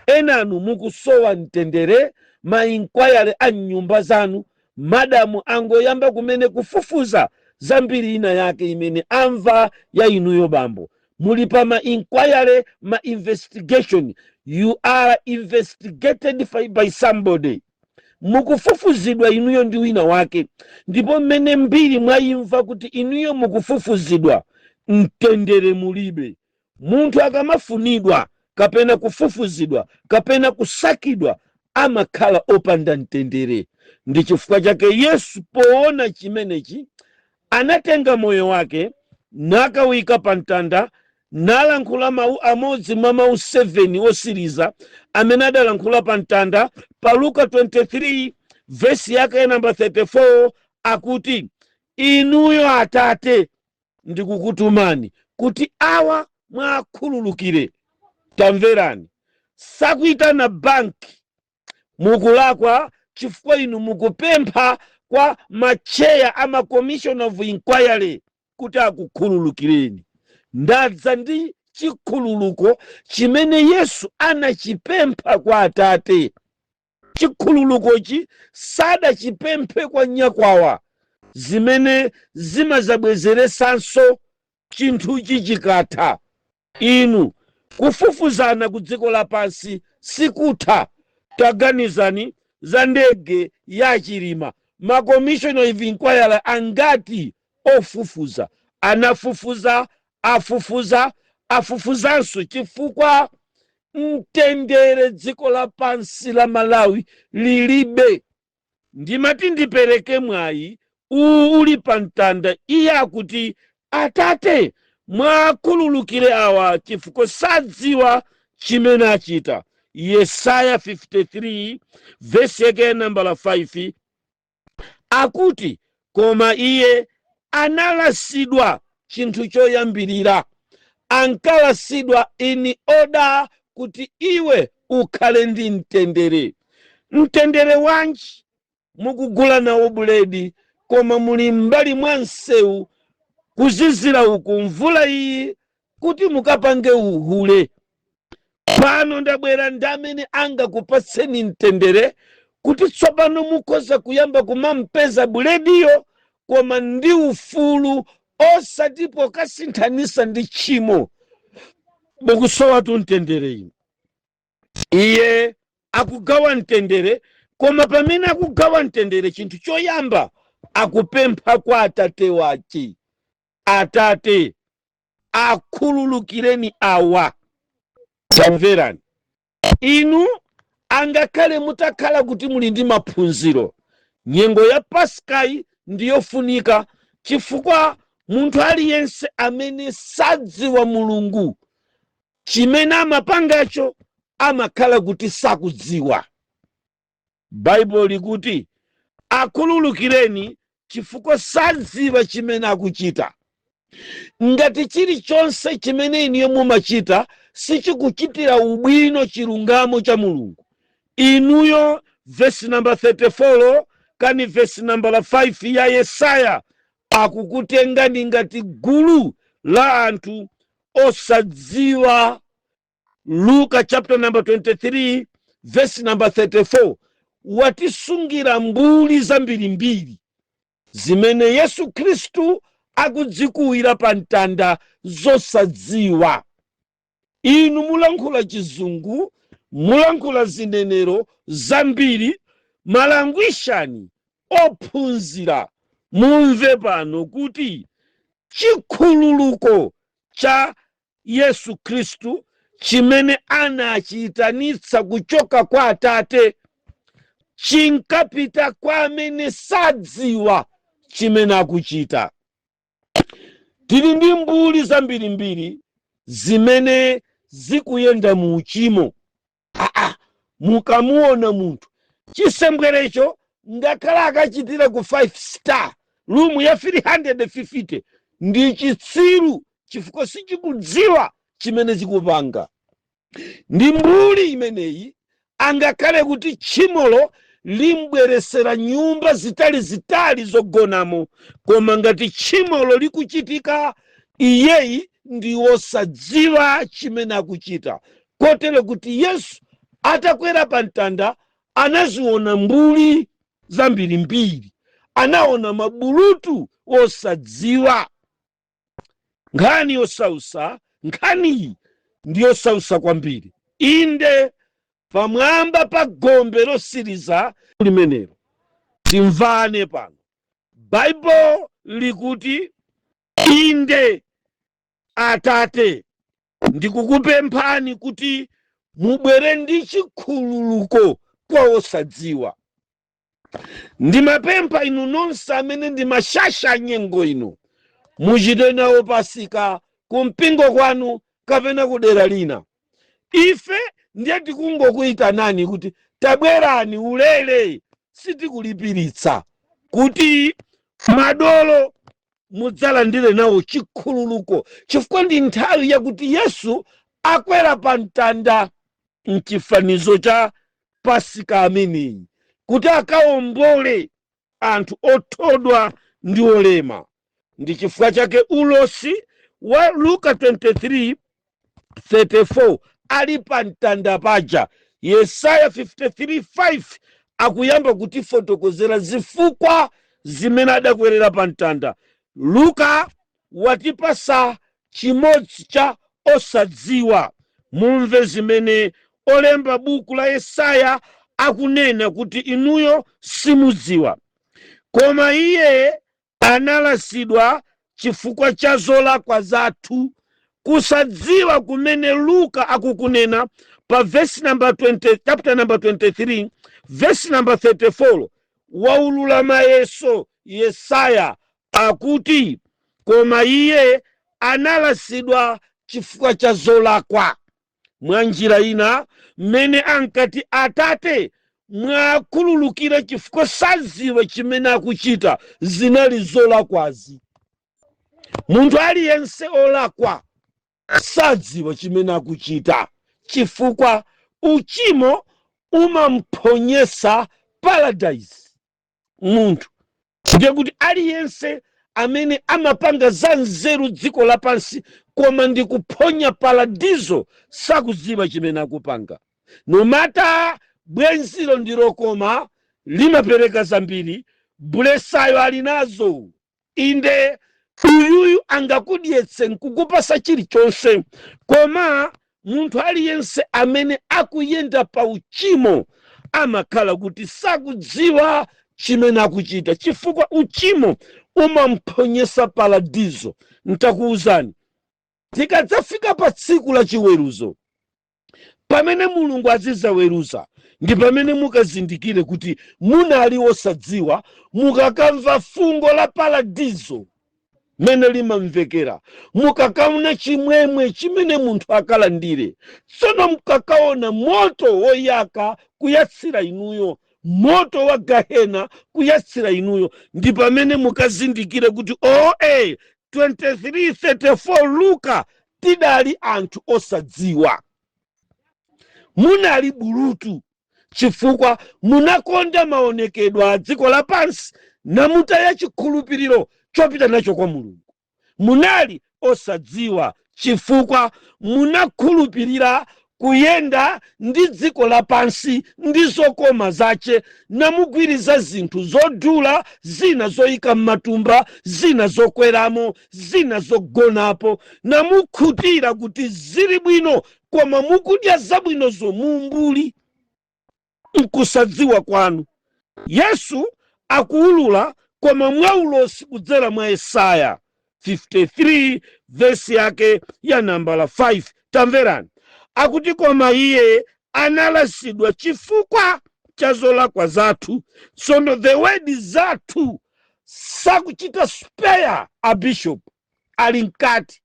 enanu mukusowa mtendere. Ma inquiry a mnyumba zanu, madamu angoyamba kumene kufufuza zambiri ina yake imene amva ya inuyo bambo, muli pa ma inquiry, ma investigation. You are investigated by somebody. Mukufufuzidwa inuyo ndi wina wake, ndipo mmene mbiri mwayimva kuti inuyo mukufufuzidwa, mtendere mulibe. Munthu akamafunidwa kapena kufufuzidwa kapena kusakidwa amakhala opanda mtendere. Ndi chifukwa chake Yesu poona chimenechi anatenga moyo wake nakawika pa mtanda, nalankhula mawu amodzi mwa mawu 7 osiriza amene adalankhula pa mtanda pa Luka 23 vesi yake ya namba 34, akuti, "Inuyo Atate, ndikukutumani kuti awa mwakhululukire." Tamverani, sakuitana banki. Mukulakwa chifukwa inu mukupempha kwa macheya ama commission of inquiry kuti akukhululukireni. Ndadza ndi chikhululuko chimene Yesu anachipempha kwa Atate. Chikhululukochi sadachipemphe kwa nyakwawa zimene zimazabwezeresanso chinthuchi chikatha. Inu, kufufuzana ku dziko lapansi sikutha. Taganizani za ndege ya Chilima, ma commission of inquiry angati ofufuza anafufuza, afufuza, afufuzanso, chifukwa mtendere dziko lapansi la Malawi lilibe. Ndimati ndipereke mwayi uwu uli pa mtanda. Iye akuti, "Atate, mwakhululukire awa chifukwa sadziwa chimene achita." Yesaya 53 vesi yake ya nambala 5 akuti, "Koma iye analasidwa." Chinthu choyambirira, ankalasidwa in order kuti iwe ukhale ndi mtendere. Mtendere wanji mukugula nawo buledi koma muli m'mbali mwa msewu, kuzizira uku, mvula iyi, kuti mukapange uhule? Pano ndabwera ndi amene angakupatseni mtendere kuti tsopano mukhoza kuyamba kumampeza bulediyo. Koma ndi ufulu, osati pokasinthanisa ndi tchimo. Mukusowatu mtendere inu. Iye akugawa mtendere, koma pamene akugawa mtendere, chinthu choyamba akupempha kwa Atate wace: "Atate, akhululukireni awa." Tamverani inu, angakhale mutakhala kuti muli ndi maphunziro, nyengo ya Paskayi ndiyofunika, chifukwa munthu aliyense amene sadziwa Mulungu, chimene amapangacho amakhala kuti sakudziwa. Baibulo likuti akhululukireni chifukwa sadziwa chimene akuchita. Ngati chilichonse chimene inuyo mumachita sichikuchitira ubwino chilungamo cha Mulungu, inuyo, vesi namba 34 kani vesi namba 5 ya Yesaya, akukutengani ngati gulu la anthu osadziwa. Luka chapter number 23 verse number 34 watisungira mbuli zambirimbiri zimene Yesu Khristu akudzikuwira pa mtanda zosadziwa. Inu mulankhula Chizungu, mulankhula zinenero zambiri, malangwishani ophunzira, mumve pano kuti chikhululuko cha Yesu Khristu chimene anachiyitanitsa kuchoka kwa Atate chinkapita kwa amene sadziwa chimene akuchita. Tili ndi mbuli zambirimbiri zimene zikuyenda mu uchimo. Aa, mukamuona munthu chisembwerecho, ngakhale akachitira ku 5 star room ya 350, ndi chitsiru chifukwa sichikudziwa chimene chikupanga. Ndi mbuli imeneyi, angakhale kuti tchimolo limbweresera nyumba zitali-zitali zogonamo, koma ngati tchimolo likuchitika, iyeyi ndi wosadziwa chimene akuchita. Kotero kuti Yesu atakwera pa mtanda anaziona mbuli zambirimbiri, anaona mabulutu osadziwa. Nkhani yosausa, nkhaniyi ndi yosausa kwambiri. Inde, pamwamba pa gombe losiriza limenelo, timvane pano. Baibulo likuti, "Inde Atate, ndikukupemphani kuti mubwere ndi chikhululuko kwa osadziwa." Ndimapempha inu nonse amene ndi mashasha nyengo ino, muchite nawo Pasika kumpingo kwanu kapena kudera lina. Ife ndiye tikungokuyitanani kuti tabwerani ulere, sitikulipiritsa, kuti madolo mudzalandire nawo chikhululuko, chifukwa ndi nthawi yakuti Yesu akwera pa mtanda mchifanizo cha Pasika ameneyi kuti akawombole anthu othodwa ndi olema. Ndi chifukwa chake ulosi wa Luka 23 34 ali pa mtanda paja, Yesaya 53 5 akuyamba kutifotokozera zifukwa zimene adakwerera pa mtanda. Luka watipasa chimodzi cha osadziwa. Mumve zimene olemba buku la Yesaya akunena kuti inuyo simudziwa. Koma iye analasidwa chifukwa cha zolakwa zathu. Kusadziwa kumene Luka akukunena pa verse number 20, chapter number 23 verse number 34, waulula mayeso. Yesaya akuti, "Koma iye analasidwa chifukwa cha zolakwa." Mwa njira ina, mmene ankati, "Atate, mwakhululukira chifukwa sadziwa chimene akuchita," zinali zolakwazi. Munthu aliyense olakwa sadziwa chimene akuchita, chifukwa uchimo umamphonyesa paradise munthu. Ndiye kuti aliyense amene amapanga za nzeru dziko lapansi koma ndikuphonya paradizo sakudziwa chimene akupanga. No matter bwenzilo ndilokoma, limapereka zambiri, bulesayo ali nazo. Inde, uyuyu angakudyetse nkukupasa chilichonse, koma munthu aliyense amene akuyenda pa uchimo amakhala kuti sakudziwa chimene akuchita, chifukwa uchimo umamphonyesa paradizo. Ntakuwuzani, tikadzafika pa tsiku la chiweruzo, pamene Mulungu azizaweruza, ndi pamene mukazindikire kuti munali wosadziwa. Mukakamva fungo la paradizo mene limamvekera, mukakaona chimwemwe chimene munthu akalandire, tsono mukakaona moto woyaka kuyatsira inuyo, moto wa gahena kuyatsira inuyo, ndi pamene mukazindikire kuti oe 2334 Luka, tidali anthu osadziwa. Munali bulutu chifukwa munakonda maonekedwe a dziko lapansi, namutaya chikhulupiriro chopita nacho kwa Mulungu. Munali osadziwa chifukwa munakhulupirira kuyenda ndi dziko lapansi ndi zokoma zace, namugwiriza zinthu zodula, zina zoyika m'matumba, zina zokweramo, zina zogonapo, namukhutira kuti zili bwino. Koma mukudya zabwinozo mumbuli nkusadziwa kwanu. Yesu akuwulula, koma mwaulosi, kudzera mwa Yesaya 53 vesi yake ya nambala 5. Tamverani, akuti, "Koma iye analasidwa chifukwa cha zolakwa zathu." Tsono the word "zathu" sakuchita spare a bishop ali mkati.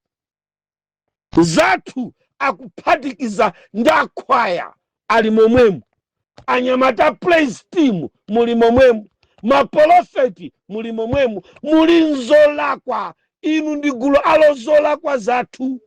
"Zathu" akuphatikiza ndi akhwaya ali momwemo, anyamata praise team muli momwemo, maprofeti muli momwemo, muli nzolakwa. Inu ndi gulu alo zolakwa zathu.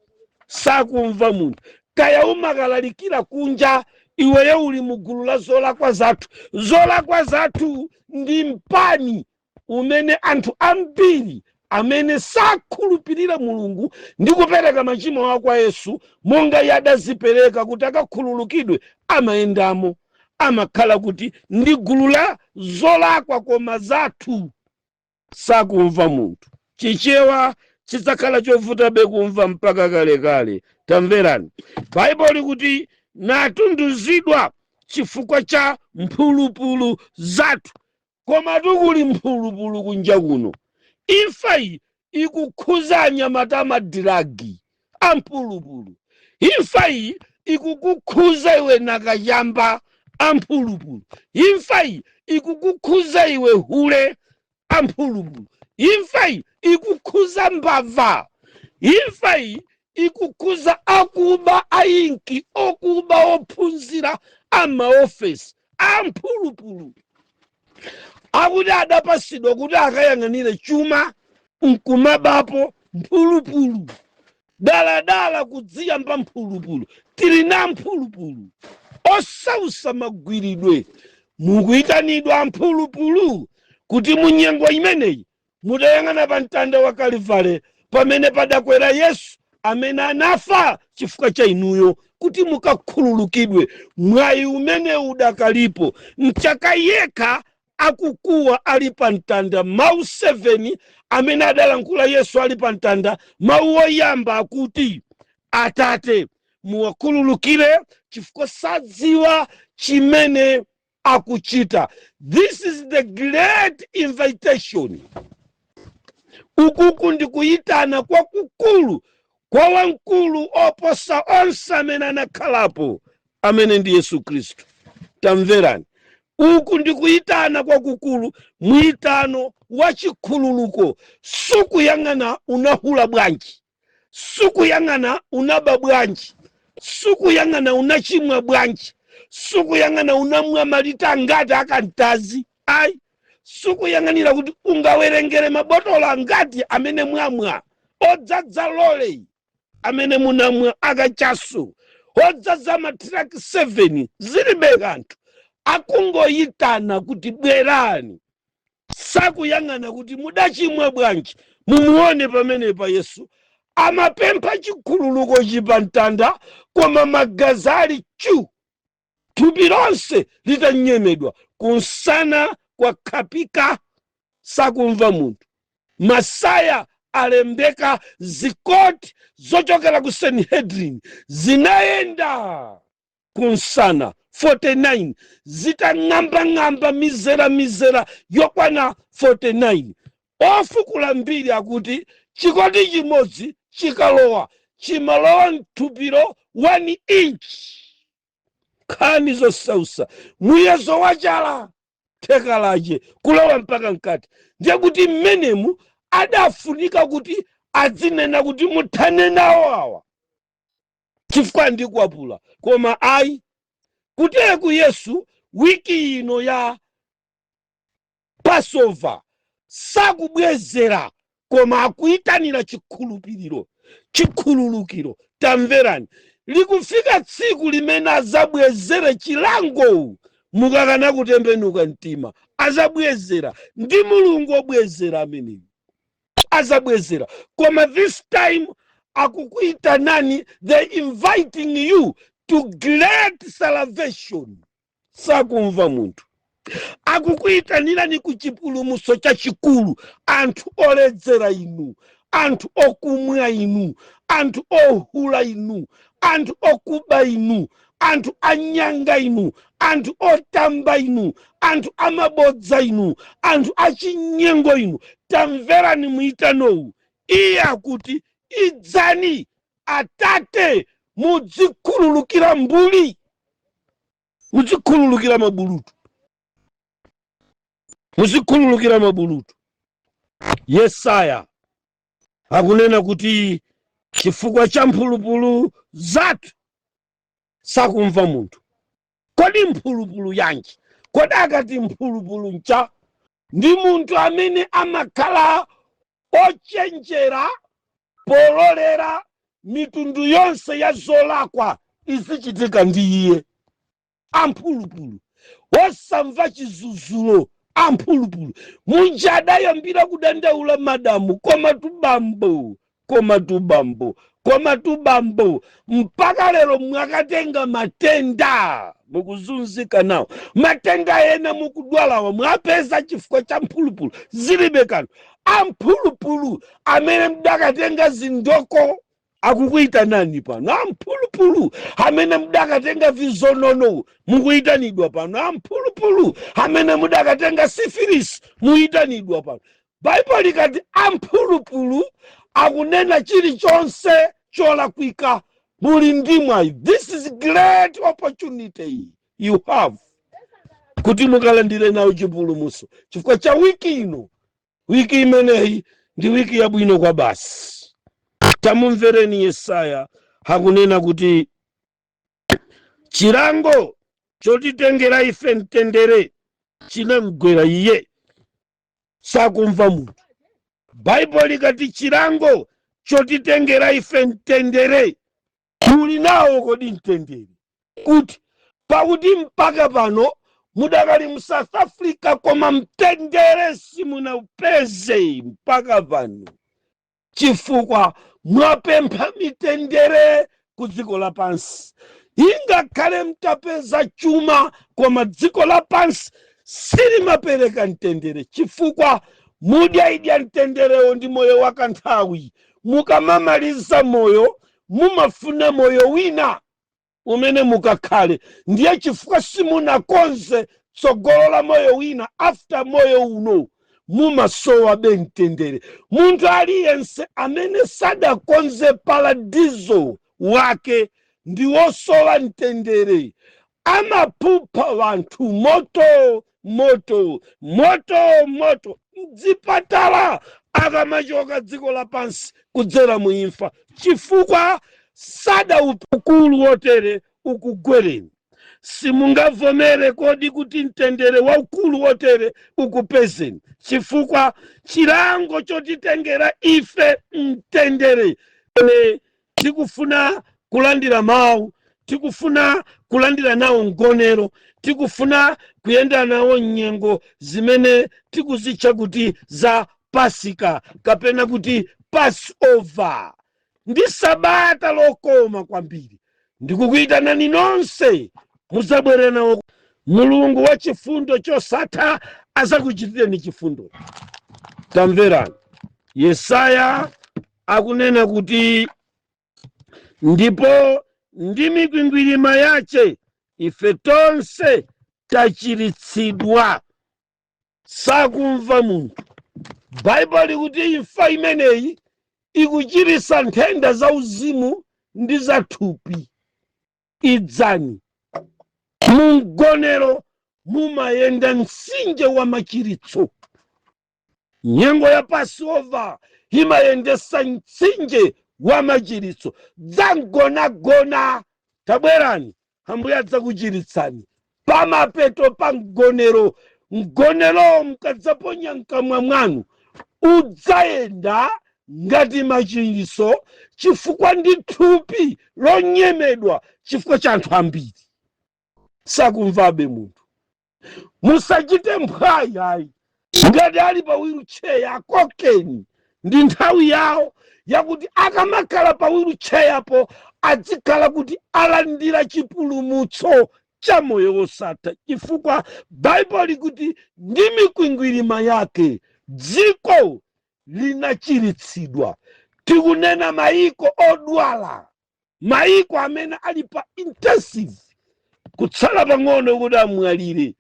Sakumva munthu. Kaya umakalalikira kunja, iweyo uli mu gulu la zolakwa zathu. Zolakwa zathu ndi mpani umene anthu ambiri amene sakhulupirira Mulungu ndi kupereka machimo awo kwa Yesu monga iye adazipereka kuti akakhululukidwe amayendamo, amakhala kuti ndi gulu la zolakwa koma zathu. Sakumva munthu. Chichewa chidzakhala chovutabe kumva mpaka kalekale. Tamverani, Baibulo likuti, "Natunduzidwa chifukwa cha mphulupulu zathu." Koma tikuli mphulupulu kunja kuno. Imfa iyi ikukhuza anyamata amadrugs amphulupulu. Imfa iyi ikukukhuza iwe nakachamba amphulupulu. Imfa iyi ikukukhuza iwe hule amphulupulu. Imfa iyi ikukhuza mbava. Imfa iyi ikukhuza akuba, ainki okuba, ophunzira amaofesi amphulupulu, akuti adapasidwa kuti akayang'anire chuma nkumabapo mphulupulu, daladala kudziyamba mphulupulu. Tili na mphulupulu osausa magwiridwe. Mukuyitanidwa mphulupulu kuti munyengo imeneyi mutayang'ana pa mtanda wa Kalivale pamene padakwera Yesu amene anafa chifukwa cha inuyo kuti mukakhululukidwe. Mwayi umene udakalipo mchaka yekha akukuwa ali pa mtanda. Mawu 7 amene adalankhula Yesu ali pa mtanda, mawu oyamba akuti, "Atate, muwakhululukire chifukwa sadziwa chimene akuchita." This is the great invitation. Ukuku ndi kuyitana kwakukulu kwa wamkulu oposa onse amene anakhalapo, amene ndi Yesu Khristu. Tamverani, uku ndi kuyitana kwakukulu, mwitano wa chikhululuko. Sukuyang'ana unahula bwanji, sukuyang'ana unaba bwanji, sukuyang'ana unachimwa bwanji, sukuyang'ana unamwa malita angati akantazi, ayi. Sukuyang'anira kuti ungawerengere mabotolo angati amene mwamwa odzadza lole amene munamwa akachasu odzaza matraki 7, zilibe kanthu. Akungoyitana kuti bwerani, sakuyang'ana kuti mudachimwa bwanji. Mumuone pamenepa Yesu amapempha chikhululuko chipamtanda, koma magazi ali chu, thupi lonse litanyemedwa, kunsana kwakhapika. Sakumva munthu. Masaya alembeka zikoti zochokera ku Sanhedrin zinayenda kunsana 49, zitang'ambang'amba mizera mizera yokwana 49. Ofukula mbiri akuti chikoti chimodzi chikalowa, chimalowa mthupiro 1 inch. Nkhani zosausa, muyezo wachala theka lache kulowa mpaka mkati. Ndiye kuti mmenemu adafunika kuti adzinena kuti muthane nawo awa chifukwa ndikwapula, koma ayi. Kutereku Yesu wiki ino ya Passover sakubwezera, koma akuyitanira chikhulupiriro, chikhululukiro. Tamverani, likufika tsiku limene azabwezere chilango mukakana kutembenuka mtima. Azabwezera ndi Mulungu obwezera ameneyu, azabwezera. Koma this time akukuitanani, they inviting you to great salvation. Sakumva munthu. Akukuyitanirani ku chipulumutso chachikulu. Anthu oledzera inu, anthu okumwa inu, anthu ohula inu, anthu okuba inu, anthu anyanga inu, anthu otamba inu, anthu amabodza inu, anthu achinyengo inu, tamverani mwitanowu. Iye akuti, idzani Atate, mudzikhululukira mbuli, muzikhululukira mabulutu, muzikhululukira mabulutu. Yesaya akunena kuti chifukwa cha mphulupulu zathu. Sakumva munthu. Kodi mphulupulu yanji? Kodi akati mphulupulu ncha ndi munthu amene amakhala ochenjera pololera mitundu yonse ya zolakwa izichitika ndi iye, amphulupulu osamva chizuzulo, amphulupulu muja adayambira kudandaula madamu, koma tubambo, koma tubambo, koma tubambo, mpaka lero mwakatenga matenda, mukuzunzika nawo matenda ena mukudwalawa mwapeza chifukwa cha mphulupulu. Zilibe kanthu. Amphulupulu amene mdakatenga zindoko akukuyitanani pano. Amphulupulu amene mudakatenga vizonono mukuyitanidwa pano. Amphulupulu amene mudakatenga sifilisi muyitanidwa pano. Baibulo likati amphulupulu, akunena chilichonse cholakwika. Muli ndi mwayi. This is great opportunity you have kuti mukalandire nawo chipulumutso chifukwa cha wiki ino. Wiki imeneyi ndi wiki yabwino kwa basi. Tamumvereni Yesaya akunena kuti chilango chotitengera ife mtendere chinamgwera iye. Sakumva munthu. Baibulo likati chilango chotitengera ife mtendere, muli nawo kodi mtendere kuti? Pakuti mpaka pano mudakali mu South Africa, koma mtendere simunaupeze mpaka pano, chifukwa mwapempha mitendere ku dziko lapansi. Ingakhale mtapeza chuma, koma dziko lapansi silimapereka mtendere, chifukwa mudyaidya mtenderewo ndi moyo wakanthawi. Mukamamaliza moyo, mumafuna moyo wina umene mukakhale. Ndiye chifukwa simunakonze tsogolo la moyo wina after moyo uno, mumasowa be mtendere. Munthu aliyense amene sadakonze paradizo wake ndi wosowa mtendere. Amaphupha wanthu moto, moto, moto, moto mdzipatala akamachoka dziko lapansi kudzera mu imfa, chifukwa sadaukulu wotere ukugwereni. Simungavomere kodi kuti mtendere waukulu wotere ukupezeni? Chifukwa chilango chotitengera ife mtendere. Ne tikufuna kulandira mawu, tikufuna kulandira nawo mgonero, tikufuna kuyenda nawo nyengo zimene tikuzitcha kuti za Pasika kapena kuti Passover, ndi sabata lokoma kwambiri. Ndikukuyitanani nonse muzabwere nawo. Mulungu wa chifundo chosatha azakuchitireni chifundo. Tamverani. Yesaya akunena kuti, "Ndipo ndi mikwingwirima yace ife tonse tachiritsidwa." Sakumva munthu. Baibulo likuti imfa imeneyi ikuchiritsa nthenda za uzimu ndi za thupi. Idzani mumgonero, mumayenda mtsinje wa machiritso. Nyengo ya Passover imayendesa mtsinje wa machiritso. Dzangonagona, tabwerani, Ambuye adzakuchiritsani. Pamapeto pa mgonero, mgonero mukadzaponya mkamwa mwanu udzayenda ngati machiritso, chifukwa ndi thupi lonyemedwa chifukwa cha anthu ambiri. Sakumvabe munthu. Musachite mphwayi ayi. Ngati ali pa wheelchair, akokeni. Ndi nthawi yawo yakuti akamakhala pa wheelchair po adzikhala kuti alandira chipulumutso cha moyo wosatha, chifukwa Baibulo likuti ndi mikwingwirima yake dziko linachiritsidwa. Tikunena maiko odwala, maiko amene ali pa intensive, kutsala pang'ono kuti amwalire,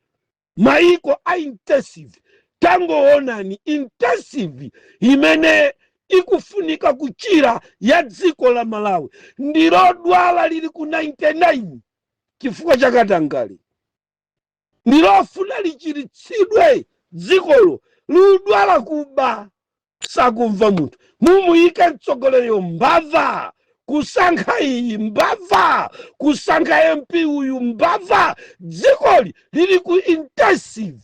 maiko a intensive. Tangoonani intensive imene ikufunika kuchira ya dziko la Malawi, ndilodwala, lili ku 99 chifukwa chakatangale. Ndilofuna lichiritsidwe dzikolo, ludwala kuba. Sakumva munthu. Mumuyike mtsogoleriyo mbava, kusankha iyi mbava, kusankha MP uyu mbava. Dzikoli lili ku intensive.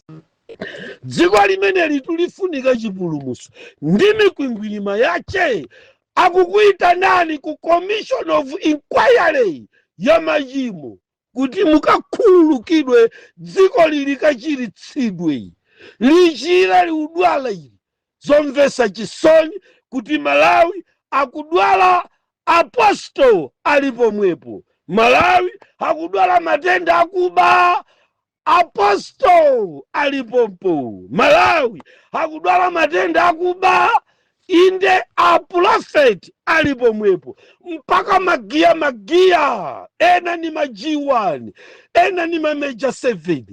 Dziko limeneli tulifunika chipulumutso. Ndi mikwingwirima yace akukuyitanani ku commission of inquiry ya machimo kuti mukakhululukidwe, dziko lili kachiritsidwe, lichira liudwala ili. Zomvetsa chisoni kuti Malawi akudwala, apostol ali pomwepo. Malawi akudwala matenda akuba, apostol alipompo. Malawi akudwala matenda akuba, inde, aprofeti ali pomwepo. Mpaka magiya magiya, ena ni ma G1, ena ni ma major 7,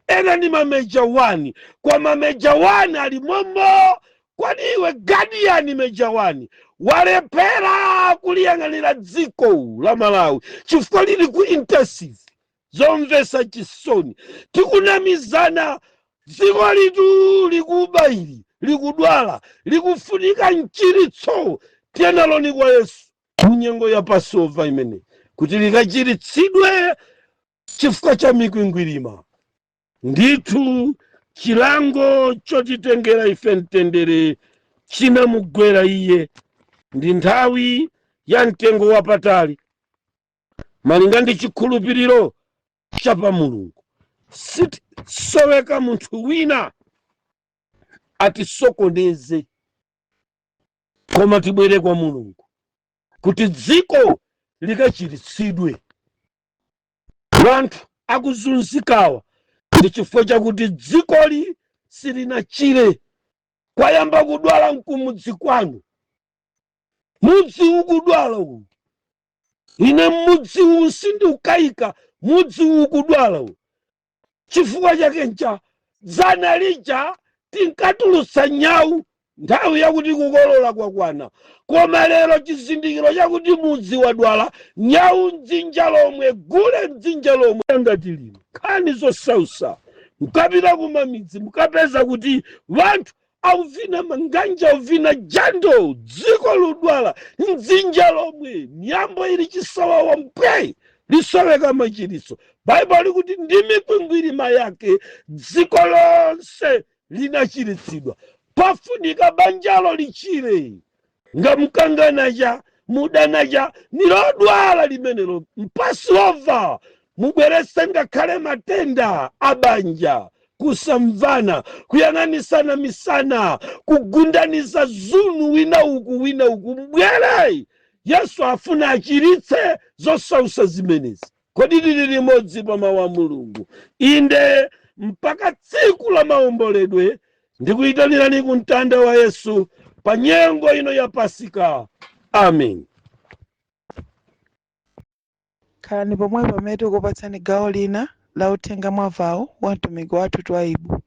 ena ni ma major 1. Kwa ma major 1 ali momo. Kwani iwe guardian major 1 walephera kuliyang'anira dziko la Malawi chifukwa lili ku intensive. Zomvetsa chisoni, tikunamizana. Dziko litu likuba ili, likudwala, likufunika mchiritso. Tiyenaloni kwa Yesu munyengo ya Passover imene kuti likachiritsidwe chifukwa cha mikwingwirima. Ndithu chilango chotitengera ife mtendere chinamugwera iye. Ndi nthawi ya mtengo wapatali malinga ndi chikhulupiriro cha pa Mulungu. Sitisoweka munthu wina atisokoneze, koma tibwere kwa Mulungu kuti dziko likachiritsidwe. Wanthu akuzunzikawa ndi chifukwa chakuti dzikoli silinachire. Kwayamba kudwala mkumudzi kwanu, mudzi ukudwala uwu. Ine mudzi uwu sindiukayika, mudzi uwu ukudwala uwu. Chifukwa chake ncha dzana lija tinkatulutsa nyau nthawi yakuti kukolola kwakwana, koma lero chizindikiro chakuti mudzi wadwala, nyau mdzinja lomwe, gule mdzinja lomwe. Ngati lino nkhani zosausa, mukapita kumamidzi mukapeza kuti wanthu auvina manganja, auvina jando. Dziko ludwala mdzinja lomwe, miyambo ili chisawawa mpwe, lisoweka machiritso. Baibulo likuti ndi mikwingwirima yake dziko lonse linachiritsidwa. Pafunika banjalo lichire. Ngamkanganacha, mudanacha, nilodwala limenelo. Mpasova mubweretse ngakhale matenda abanja, kusamvana, kuyang'anisana misana, kugundanisa zunu, wina uku, wina uku. Mbwere, Yesu afuna achiritse zosausa zimenezi. Kodi lili limodzi pa mawu a Mulungu? Inde, mpaka tsiku la maomboledwe. Ndikuyitanirani ku mtanda wa Yesu. Pa nyengo ino ya Pasika. Amen. Khalani pomwe pamene tikupatsani gawo lina la uthenga mwavawo wa mtumiki wathu Twaibu.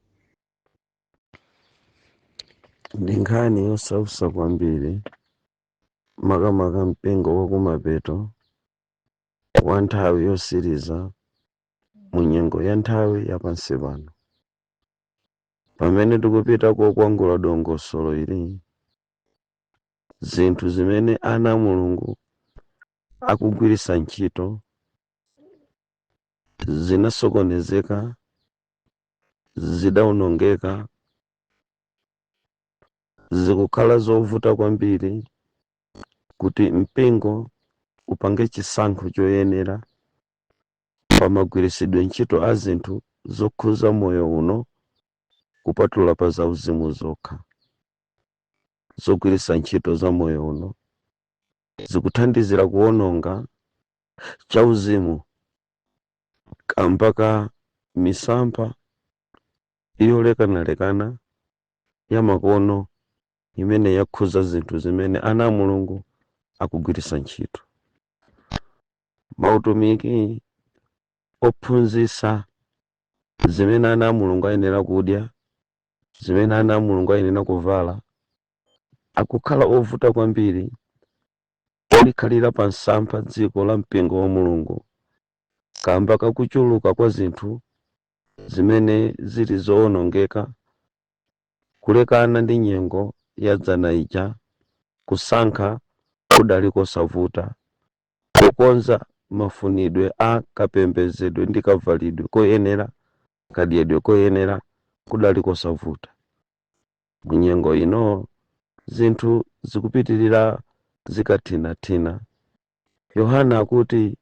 Ndi nkhani yosausa kwambiri, makamaka mpingo wakumapeto wa nthawi yosiriza mu nyengo ya nthawi yapansi pano, pamene tikupita kokwangula dongosolo ili. Zinthu zimene ana a Mulungu akugwiritsa ntchito zinasokonezeka, zidawonongeka, zikukhala zovuta kwambiri kuti mpingo upange chisankho choyenera pamagwiritsidwe ntchito a zinthu zokhuza moyo uno, kupatula pa zauzimu zokha. Zogwiritsa ntchito za moyo uno zikuthandizira kuwononga chauzimu kamba ka misampha yolekanalekana ya makono imene yakhuza zinthu zimene ana a Mulungu akugwiritsa ntchito. Mautumiki ophunzitsa zimene ana a Mulungu ayenera kudya, zimene ana a Mulungu ayenera kuvala, akukhala ovuta kwambiri olikhalira pa msampha dziko la mpingo wa Mulungu kamba kakuchuluka kwa zinthu zimene zili zowonongeka, kulekana ndi nyengo ya dzana ija. Kusankha kudali kosavuta, kukonza mafunidwe a kapembedzedwe ndi kavalidwe koyenera, kadyedwe koyenera kudali kosavuta. Munyengo ino zinthu zikupitirira zikathinathina. Yohana akuti,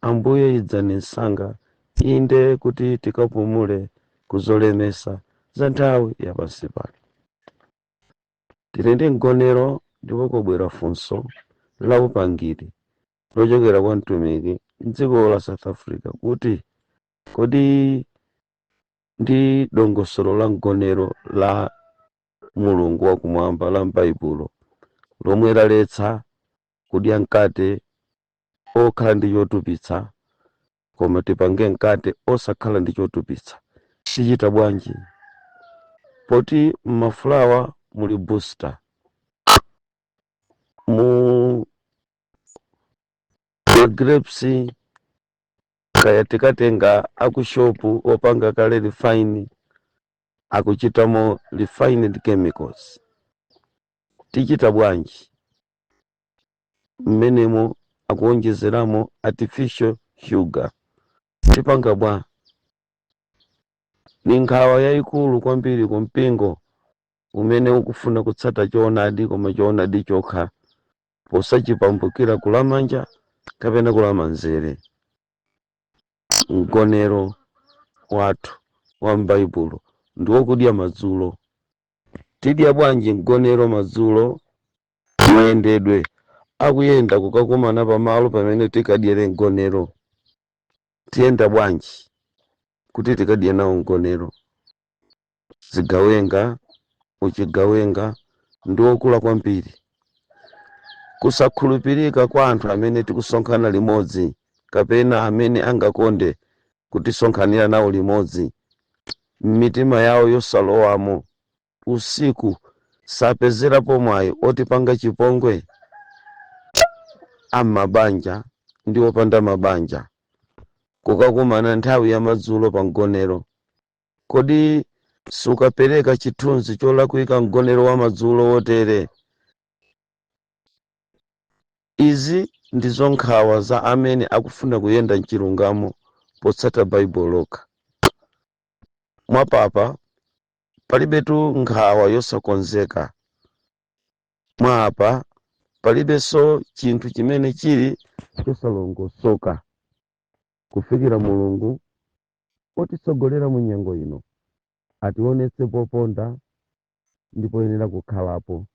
"Ambuye, idzani msanga," inde, kuti tikapumule kuzolemesa za nthawi yapansi pano. Tili ndi mgonero, ndipo kobwera funso la upangiri lochokera kwa mtumiki mdziko la South Africa kuti, kodi ndi dongosolo la mgonero la Mulungu wakumwamba la m'Baibulo lomwe laletsa kudya mkate okhala ndi chotupitsa, koma tipange mkate osakhala ndi chotupitsa, tichita bwanji poti mmafulawa muli booster, mu grapes kaya tikatenga akushopu opanga kale refine, akuchitamo refined chemicals, tichita bwanji? Mmenemo akuonjezeramo artificial sugar, tipanga bwa? Ni nkhawa yayikulu kwambiri ku mpingo umene ukufuna kutsata choonadi, koma choonadi chokha, posachipambukira kulamanja kapena kulamanzere. Mgonero wathu wa m'Baibulo ndi wokudya madzulo. Tidya bwanji mgonero madzulo? Mayendedwe akuyenda kukakumana pamalo pamene tikadyere mgonero, tiyenda bwanji kuti tikadye nawo mgonero? Zigawenga, uchigawenga ndi wokula kwambiri, kusakhulupirika kwa anthu amene tikusonkhana limodzi kapena amene angakonde kutisonkhanira nawo limodzi, m'mitima yawo yosalowamo usiku sapezerapo mwayi otipanga chipongwe. Am'mabanja ndi opanda mabanja kukakumana nthawi ya madzulo pa mgonero, kodi sukapereka chithunzi cholakwika mgonero wa madzulo wotere? Izi ndizo nkhawa za amene akufuna kuyenda mchilungamo potsata Baibulo lokha. Mwapapa palibetu nkhawa yosakonzeka, mwapa palibenso chinthu chimene chili chosalongosoka, kufikira Mulungu otitsogolera mu nyengo ino ationetse poponda ndi poyenera kukhalapo.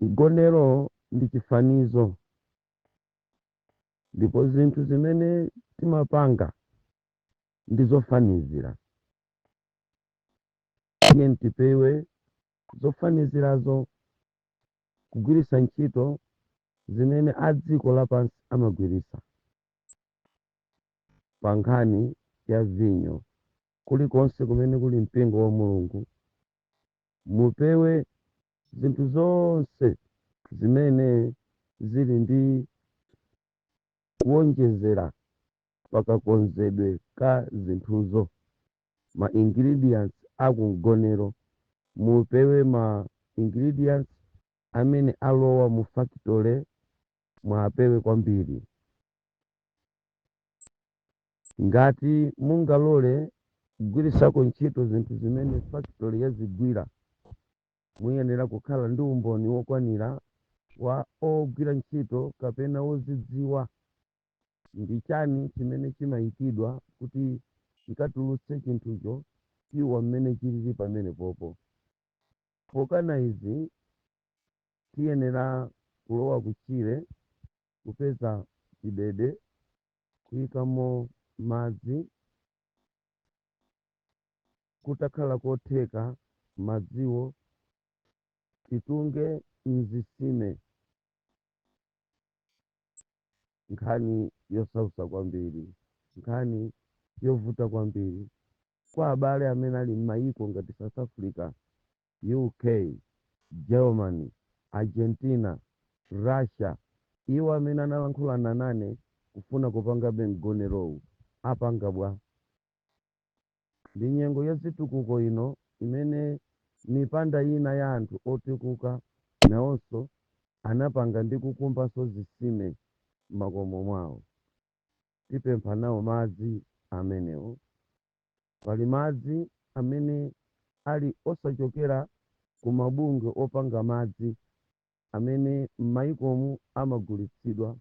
Mgonero ndi chifanizo, ndipo zinthu zimene timapanga ndi zofanizira. Tiye tipewe. Zofanizirazo kugwiritsa ntchito zimene a dziko lapansi amagwiritsa pa nkhani ya vinyo. Kulikonse kumene kuli mpingo wa Mulungu, mupewe zinthu zonse zimene zili ndi kuwonjezera pakakonzedwe ka zinthuzo, ma ingredients akumgonero. Mupewe ma ingredients amene alowa mu factory, mwapewe kwambiri. Ngati mungalole kugwirisako ntchito zinthu zimene factory yazigwira, muyenera kukhala ndi umboni wokwanira wa ogwira ntchito kapena wozidziwa ndi chani chimene chimayikidwa kuti chikatulutse chinthucho chiwa mmene chilili pamene popo. Pokana izi, tiyenera kulowa kuchire, kupeza chidede, kuyikamo madzi. Kutakhala kotheka, madziwo titunge mzitsime. Nkhani yosautsa kwambiri, nkhani yovuta kwambiri kwa abale amene ali m'mayiko ngati South Africa, UK, Germany, Argentina, Russia. Iwo amene analankhulana nane kufuna kupangabe mgonerowu, apanga bwa? Ndi nyengo ya zitukuko ino imene mipanda ina ya anthu otukuka nawonso anapanga ndi kukumbanso zitsime m'makomo mwawo. Tipempha nawo madzi amenewo. Pali madzi amene ali osachokera ku mabungwe opanga madzi amene m'mayikomu amagulitsidwa.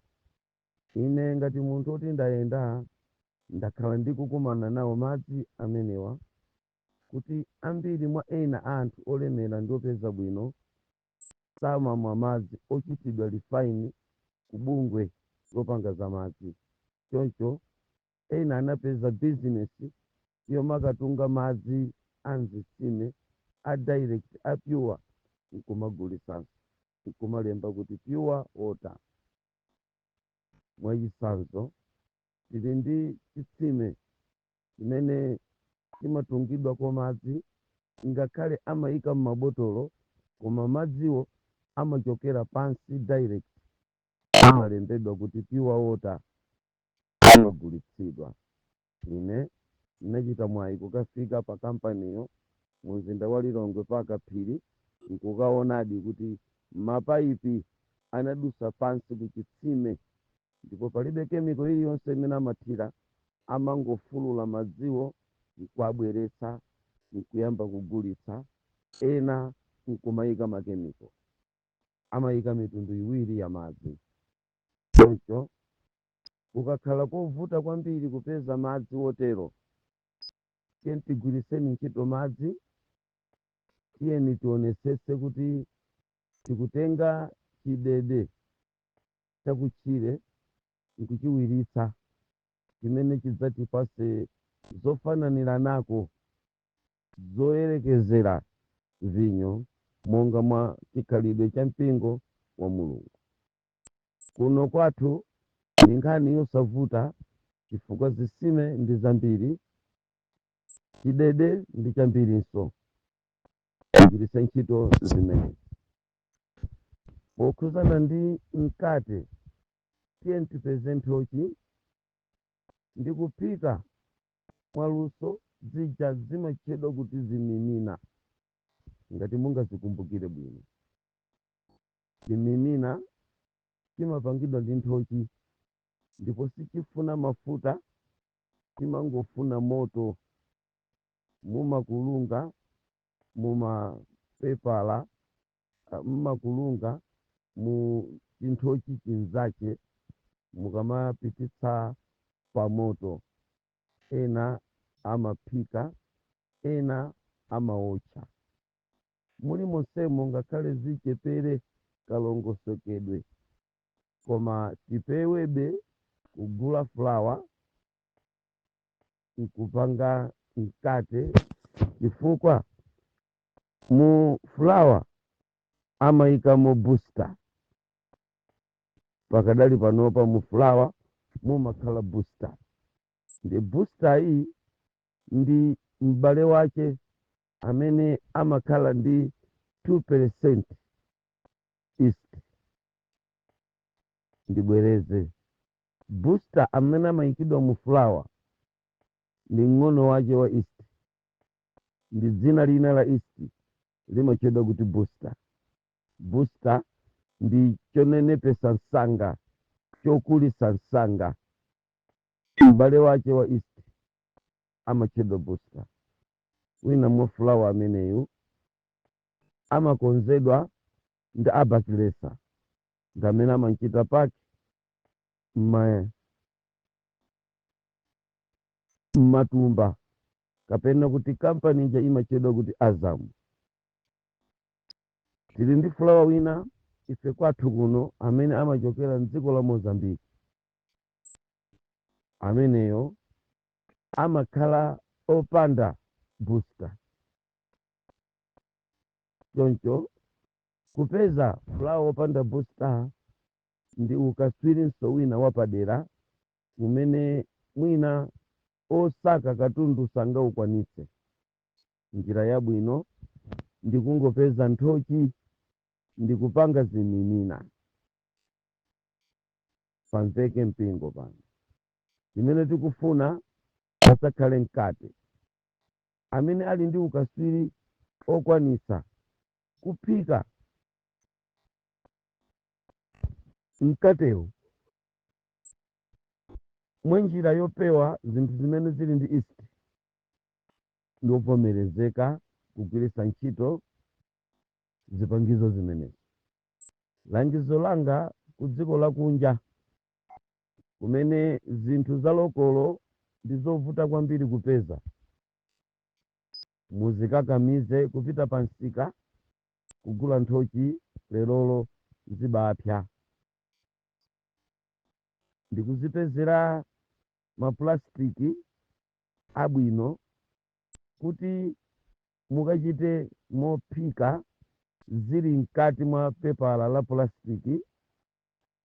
Ine ngati munthu oti ndayenda, ndakhala ndikukumana nawo madzi amenewa, kuti ambiri mwa ena anthu olemera ndi opeza bwino samamwa madzi ochitidwa refine ku bungwe lopanga za madzi. Choncho ena anapeza bizinesi yomakatunga madzi a mzitsime a direct, a pure, nkumagulisanso, nkumalemba kuti pure water. Mwachitsanzo, tili ndi chitsime chimene chimatungidwako madzi, ngakhale amayika m'mabotolo, koma madziwo amachokera pansi direct, amalembedwa kuti pure water, amagulitsidwa. Ine ndinachita mwayi kukafika pa kampaniyo mu mzinda wa Lilongwe paka phiri, nkukaonadi kuti mapaipi anadusa pansi ku chitsime, ndipo palibe chemical iliyonse imene amathira. Amangofulula madziwo nkuabweretsa, nkuyamba kugulitsa. Ena nkumayika ma chemical, amayika mitundu iwiri ya madzi. Choncho kukakhala kovuta kwambiri kupeza madzi wotero, tiyeni tigwiriseni ntchito madzi. Tiyeni tionesese kuti tikutenga chidede chakutchire nkuchiwiritsa, chimene chidzatipase zofananira nako zoyerekezera vinyo monga mwa chikhalidwe cha mpingo wa Mulungu. Kuno kwathu ndi nkhani yosavuta chifukwa zitsime ndi zambiri, chidede ndi chambirinso. Tigwiritse ntchito zimenezi. Pokhuzana ndi mkate, tiye tipeze nthochi ndi kuphika mwaluso zija zimatchedwa kuti zimimina. Ngati mungazikumbukire bwino, chimimina chimapangidwa ndi nthochi ndipo sichifuna mafuta, chimangofuna moto. Mumakulunga mumapepala, mmakulunga mu chinthochi chinzache, mukamapititsa pamoto. Ena amaphika, ena amaotcha. Muli monsemo, ngakhale zichepere kalongosokedwe, koma tipewebe kugula fulawa nkupanga mkate, chifukwa Mu fulawa amayikamo booster. Pakadali panopa mu fulawa mumakhala booster, ndi booster iyi ndi m'bale wace amene amakhala ndi 2% yeast. Ndibwereze, booster amene amayikidwa mu fulawa ndi mng'ono wace wa yeast, ndi dzina lina la yeast limatchedwa kuti booster. Booster ndi chonenepesa msanga, chokulisa msanga. M'bale wace wa yeast amatchedwa booster. Wina mwa fulawa ameneyu amakonzedwa ndi a Bakilesa, ndi amene amachita pack mmatumba, kapena kuti kampani ija imatchedwa kuti Azamu. Tili ndi fulawa wina ife kwathu kuno amene amachokera mdziko la Mozambique. Ameneyo amakhala opanda booster. Choncho kupeza fulawa opanda booster ndi ukaswirinso wina wapadera umene mwina osaka katundu sangaukwanitse. Njira yabwino ndi kungopeza nthochi ndi kupanga ziminina. Pamveke mpingo pano, chimene tikufuna pasakhale mkate. Amene ali ndi ukaswiri okwanisa kuphika mkatewo mwa njira yopewa zinthu zimene zili ndi yeast ndi ovomerezeka kugwiritsa ntchito zipangizo zimenezi. Langizo langa ku dziko lakunja kumene zinthu za local ndi zovuta kwambiri kupeza, muzikakamize kupita pa msika kugula nthochi lerolo zibapya ndikuzipezera mapulasitiki abwino kuti mukachite mophika zili mkati mwa pepala la pulasitiki,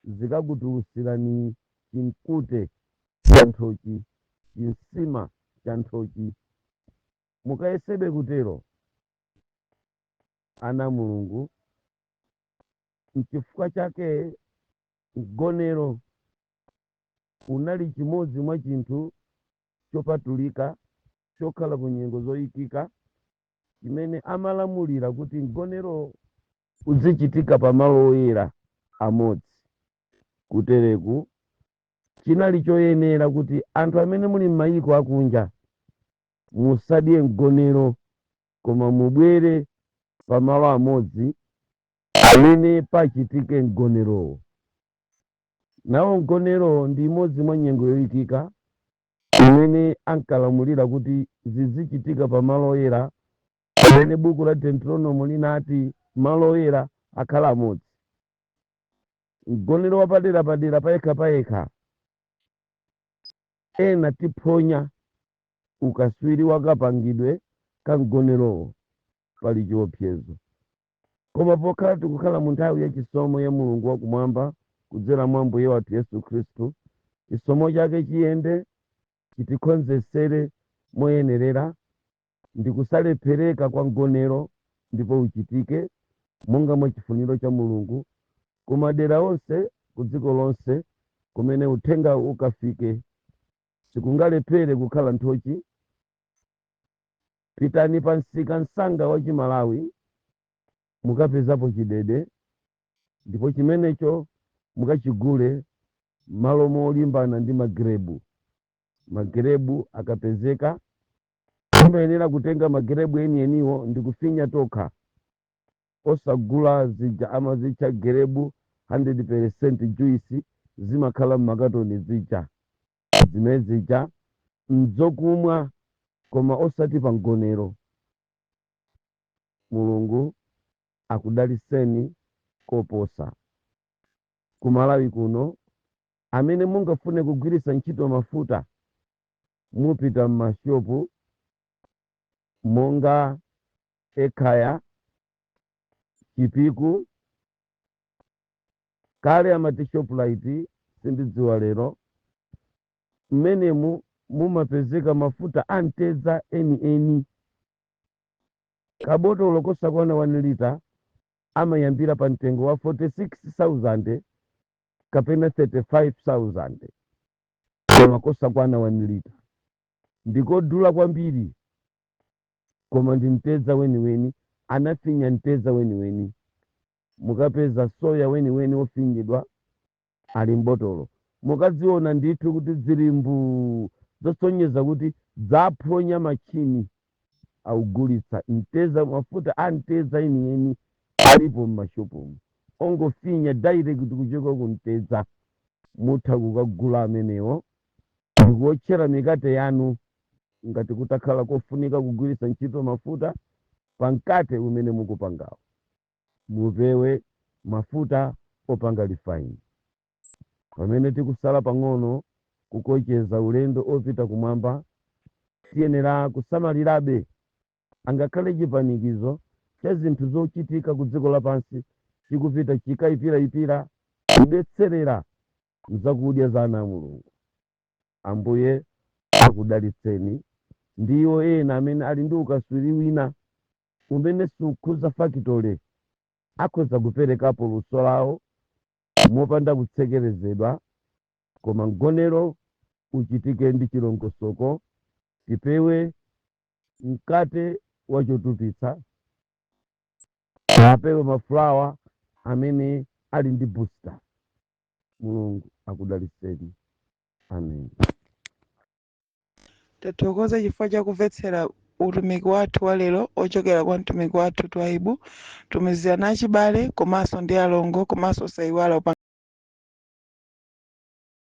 zikakutulutsirani chinkute cha nthochi, chinsima cha nthochi. Mukayesebe kutero, ana Mulungu. Nchifukwa chake mgonero unali chimodzi mwa chinthu chopatulika chokhala ku nyengo zoyikika chimene amalamulira kuti mgonero uzichitika pamalo oyera amodzi. Kutereku chinali choyenera kuti anthu amene muli m'mayiko akunja musadye mgonero, koma mubwere pamalo amodzi amene pachitike mgonerowo. Nawo mgonero ndi imodzi mwa nyengo yoyikika imene ankalamulira kuti zizichitika pamalo oyera, pamene buku la Deuteronomy linati malo oyera akhala amodzi. Mgonero wapadera-padera payekha-payekha, ena tiphonya ukaswiri wakapangidwe ka mgonerowo, pali chiopsezo. Koma pokhala tikukhala mu nthawi ya chisomo ya Mulungu wakumwamba kudzera mwa Mbuye wathu Yesu Khristu, chisomo chake chiyende chitikonzesere moyenerera ndi kusalephereka kwa mgonero, ndipo uchitike monga mwa chifuniro cha Mulungu kumadera onse ku dziko lonse kumene uthenga ukafike. Sikungalephere kukhala nthochi. Pitani pa msika msanga wa Chimalawi, mukapezapo chidede, ndipo chimenecho mukachigule malo molimbana ndi magirebu. Magirebu akapezeka, timayenera kutenga magirebu enieniwo ndi kufinya tokha, osagula zija amazitcha gerebu 100% juice, zimakhala mmakatoni zija. Zimene zija nzokumwa, koma osati pa mgonero. Mulungu akudaliseni koposa. Ku Malawi kuno, amene mungafune kugwiritsa ntchito mafuta, mupita m'mashopu monga Ekhaya. Chipiku kale amati Shoprite, sindidziwa lero. Mmenemu mumapezeka mafuta amtedza enieni. Kabotolo kosakwana 1 lita amayambira pa mtengo wa 46,000 kapena 35,000, koma kosakwana 1 lita. Ndikodula kwambiri, koma ndi mtedza weniweni, anafinya mtedza weniweni. Mukapeza soya weniweni wofinyidwa ali mbotolo, mukaziona ndithu kuti zili mbuu, zosonyeza kuti zaphonya machini augulitsa mteza. Mafuta a mtedza enieni alipo mmashopumu, ongofinya direct kuchoka ku mtedza. Mutha kukagula amenewo ndikuwotchera mikate yanu ngati kutakhala kofunika kugwiritsa ntchito mafuta pa mkate umene mukupangawo. Mupewe mafuta opanga refine. Pamene tikusala pang'ono kukocheza ulendo opita kumwamba, tiyenera kusamalirabe angakhale chipanikizo cha zinthu zochitika ku dziko lapansi chikupita chikayipirayipira, kudetserera mzakudya za ana a Mulungu. Ambuye akudalitseni. Ndiwo ena amene ali ndi ukaswiri wina umene sukhuza fakitole akhoza kuperekapo luso lawo mopanda kutsekerezedwa, koma mgonero uchitike ndi chilongosoko. Tipewe mkate wachotupitsa, tipewe mafulawa amene ali ndi booster. Mulungu akudalitseni. Amen. Tathokoza chifukwa chakumvetsera utumiki wathu wa lero ochokera kwa mtumiki wathu Twaibu. Tumizirani achibale komanso ndi alongo, komanso osayiwala.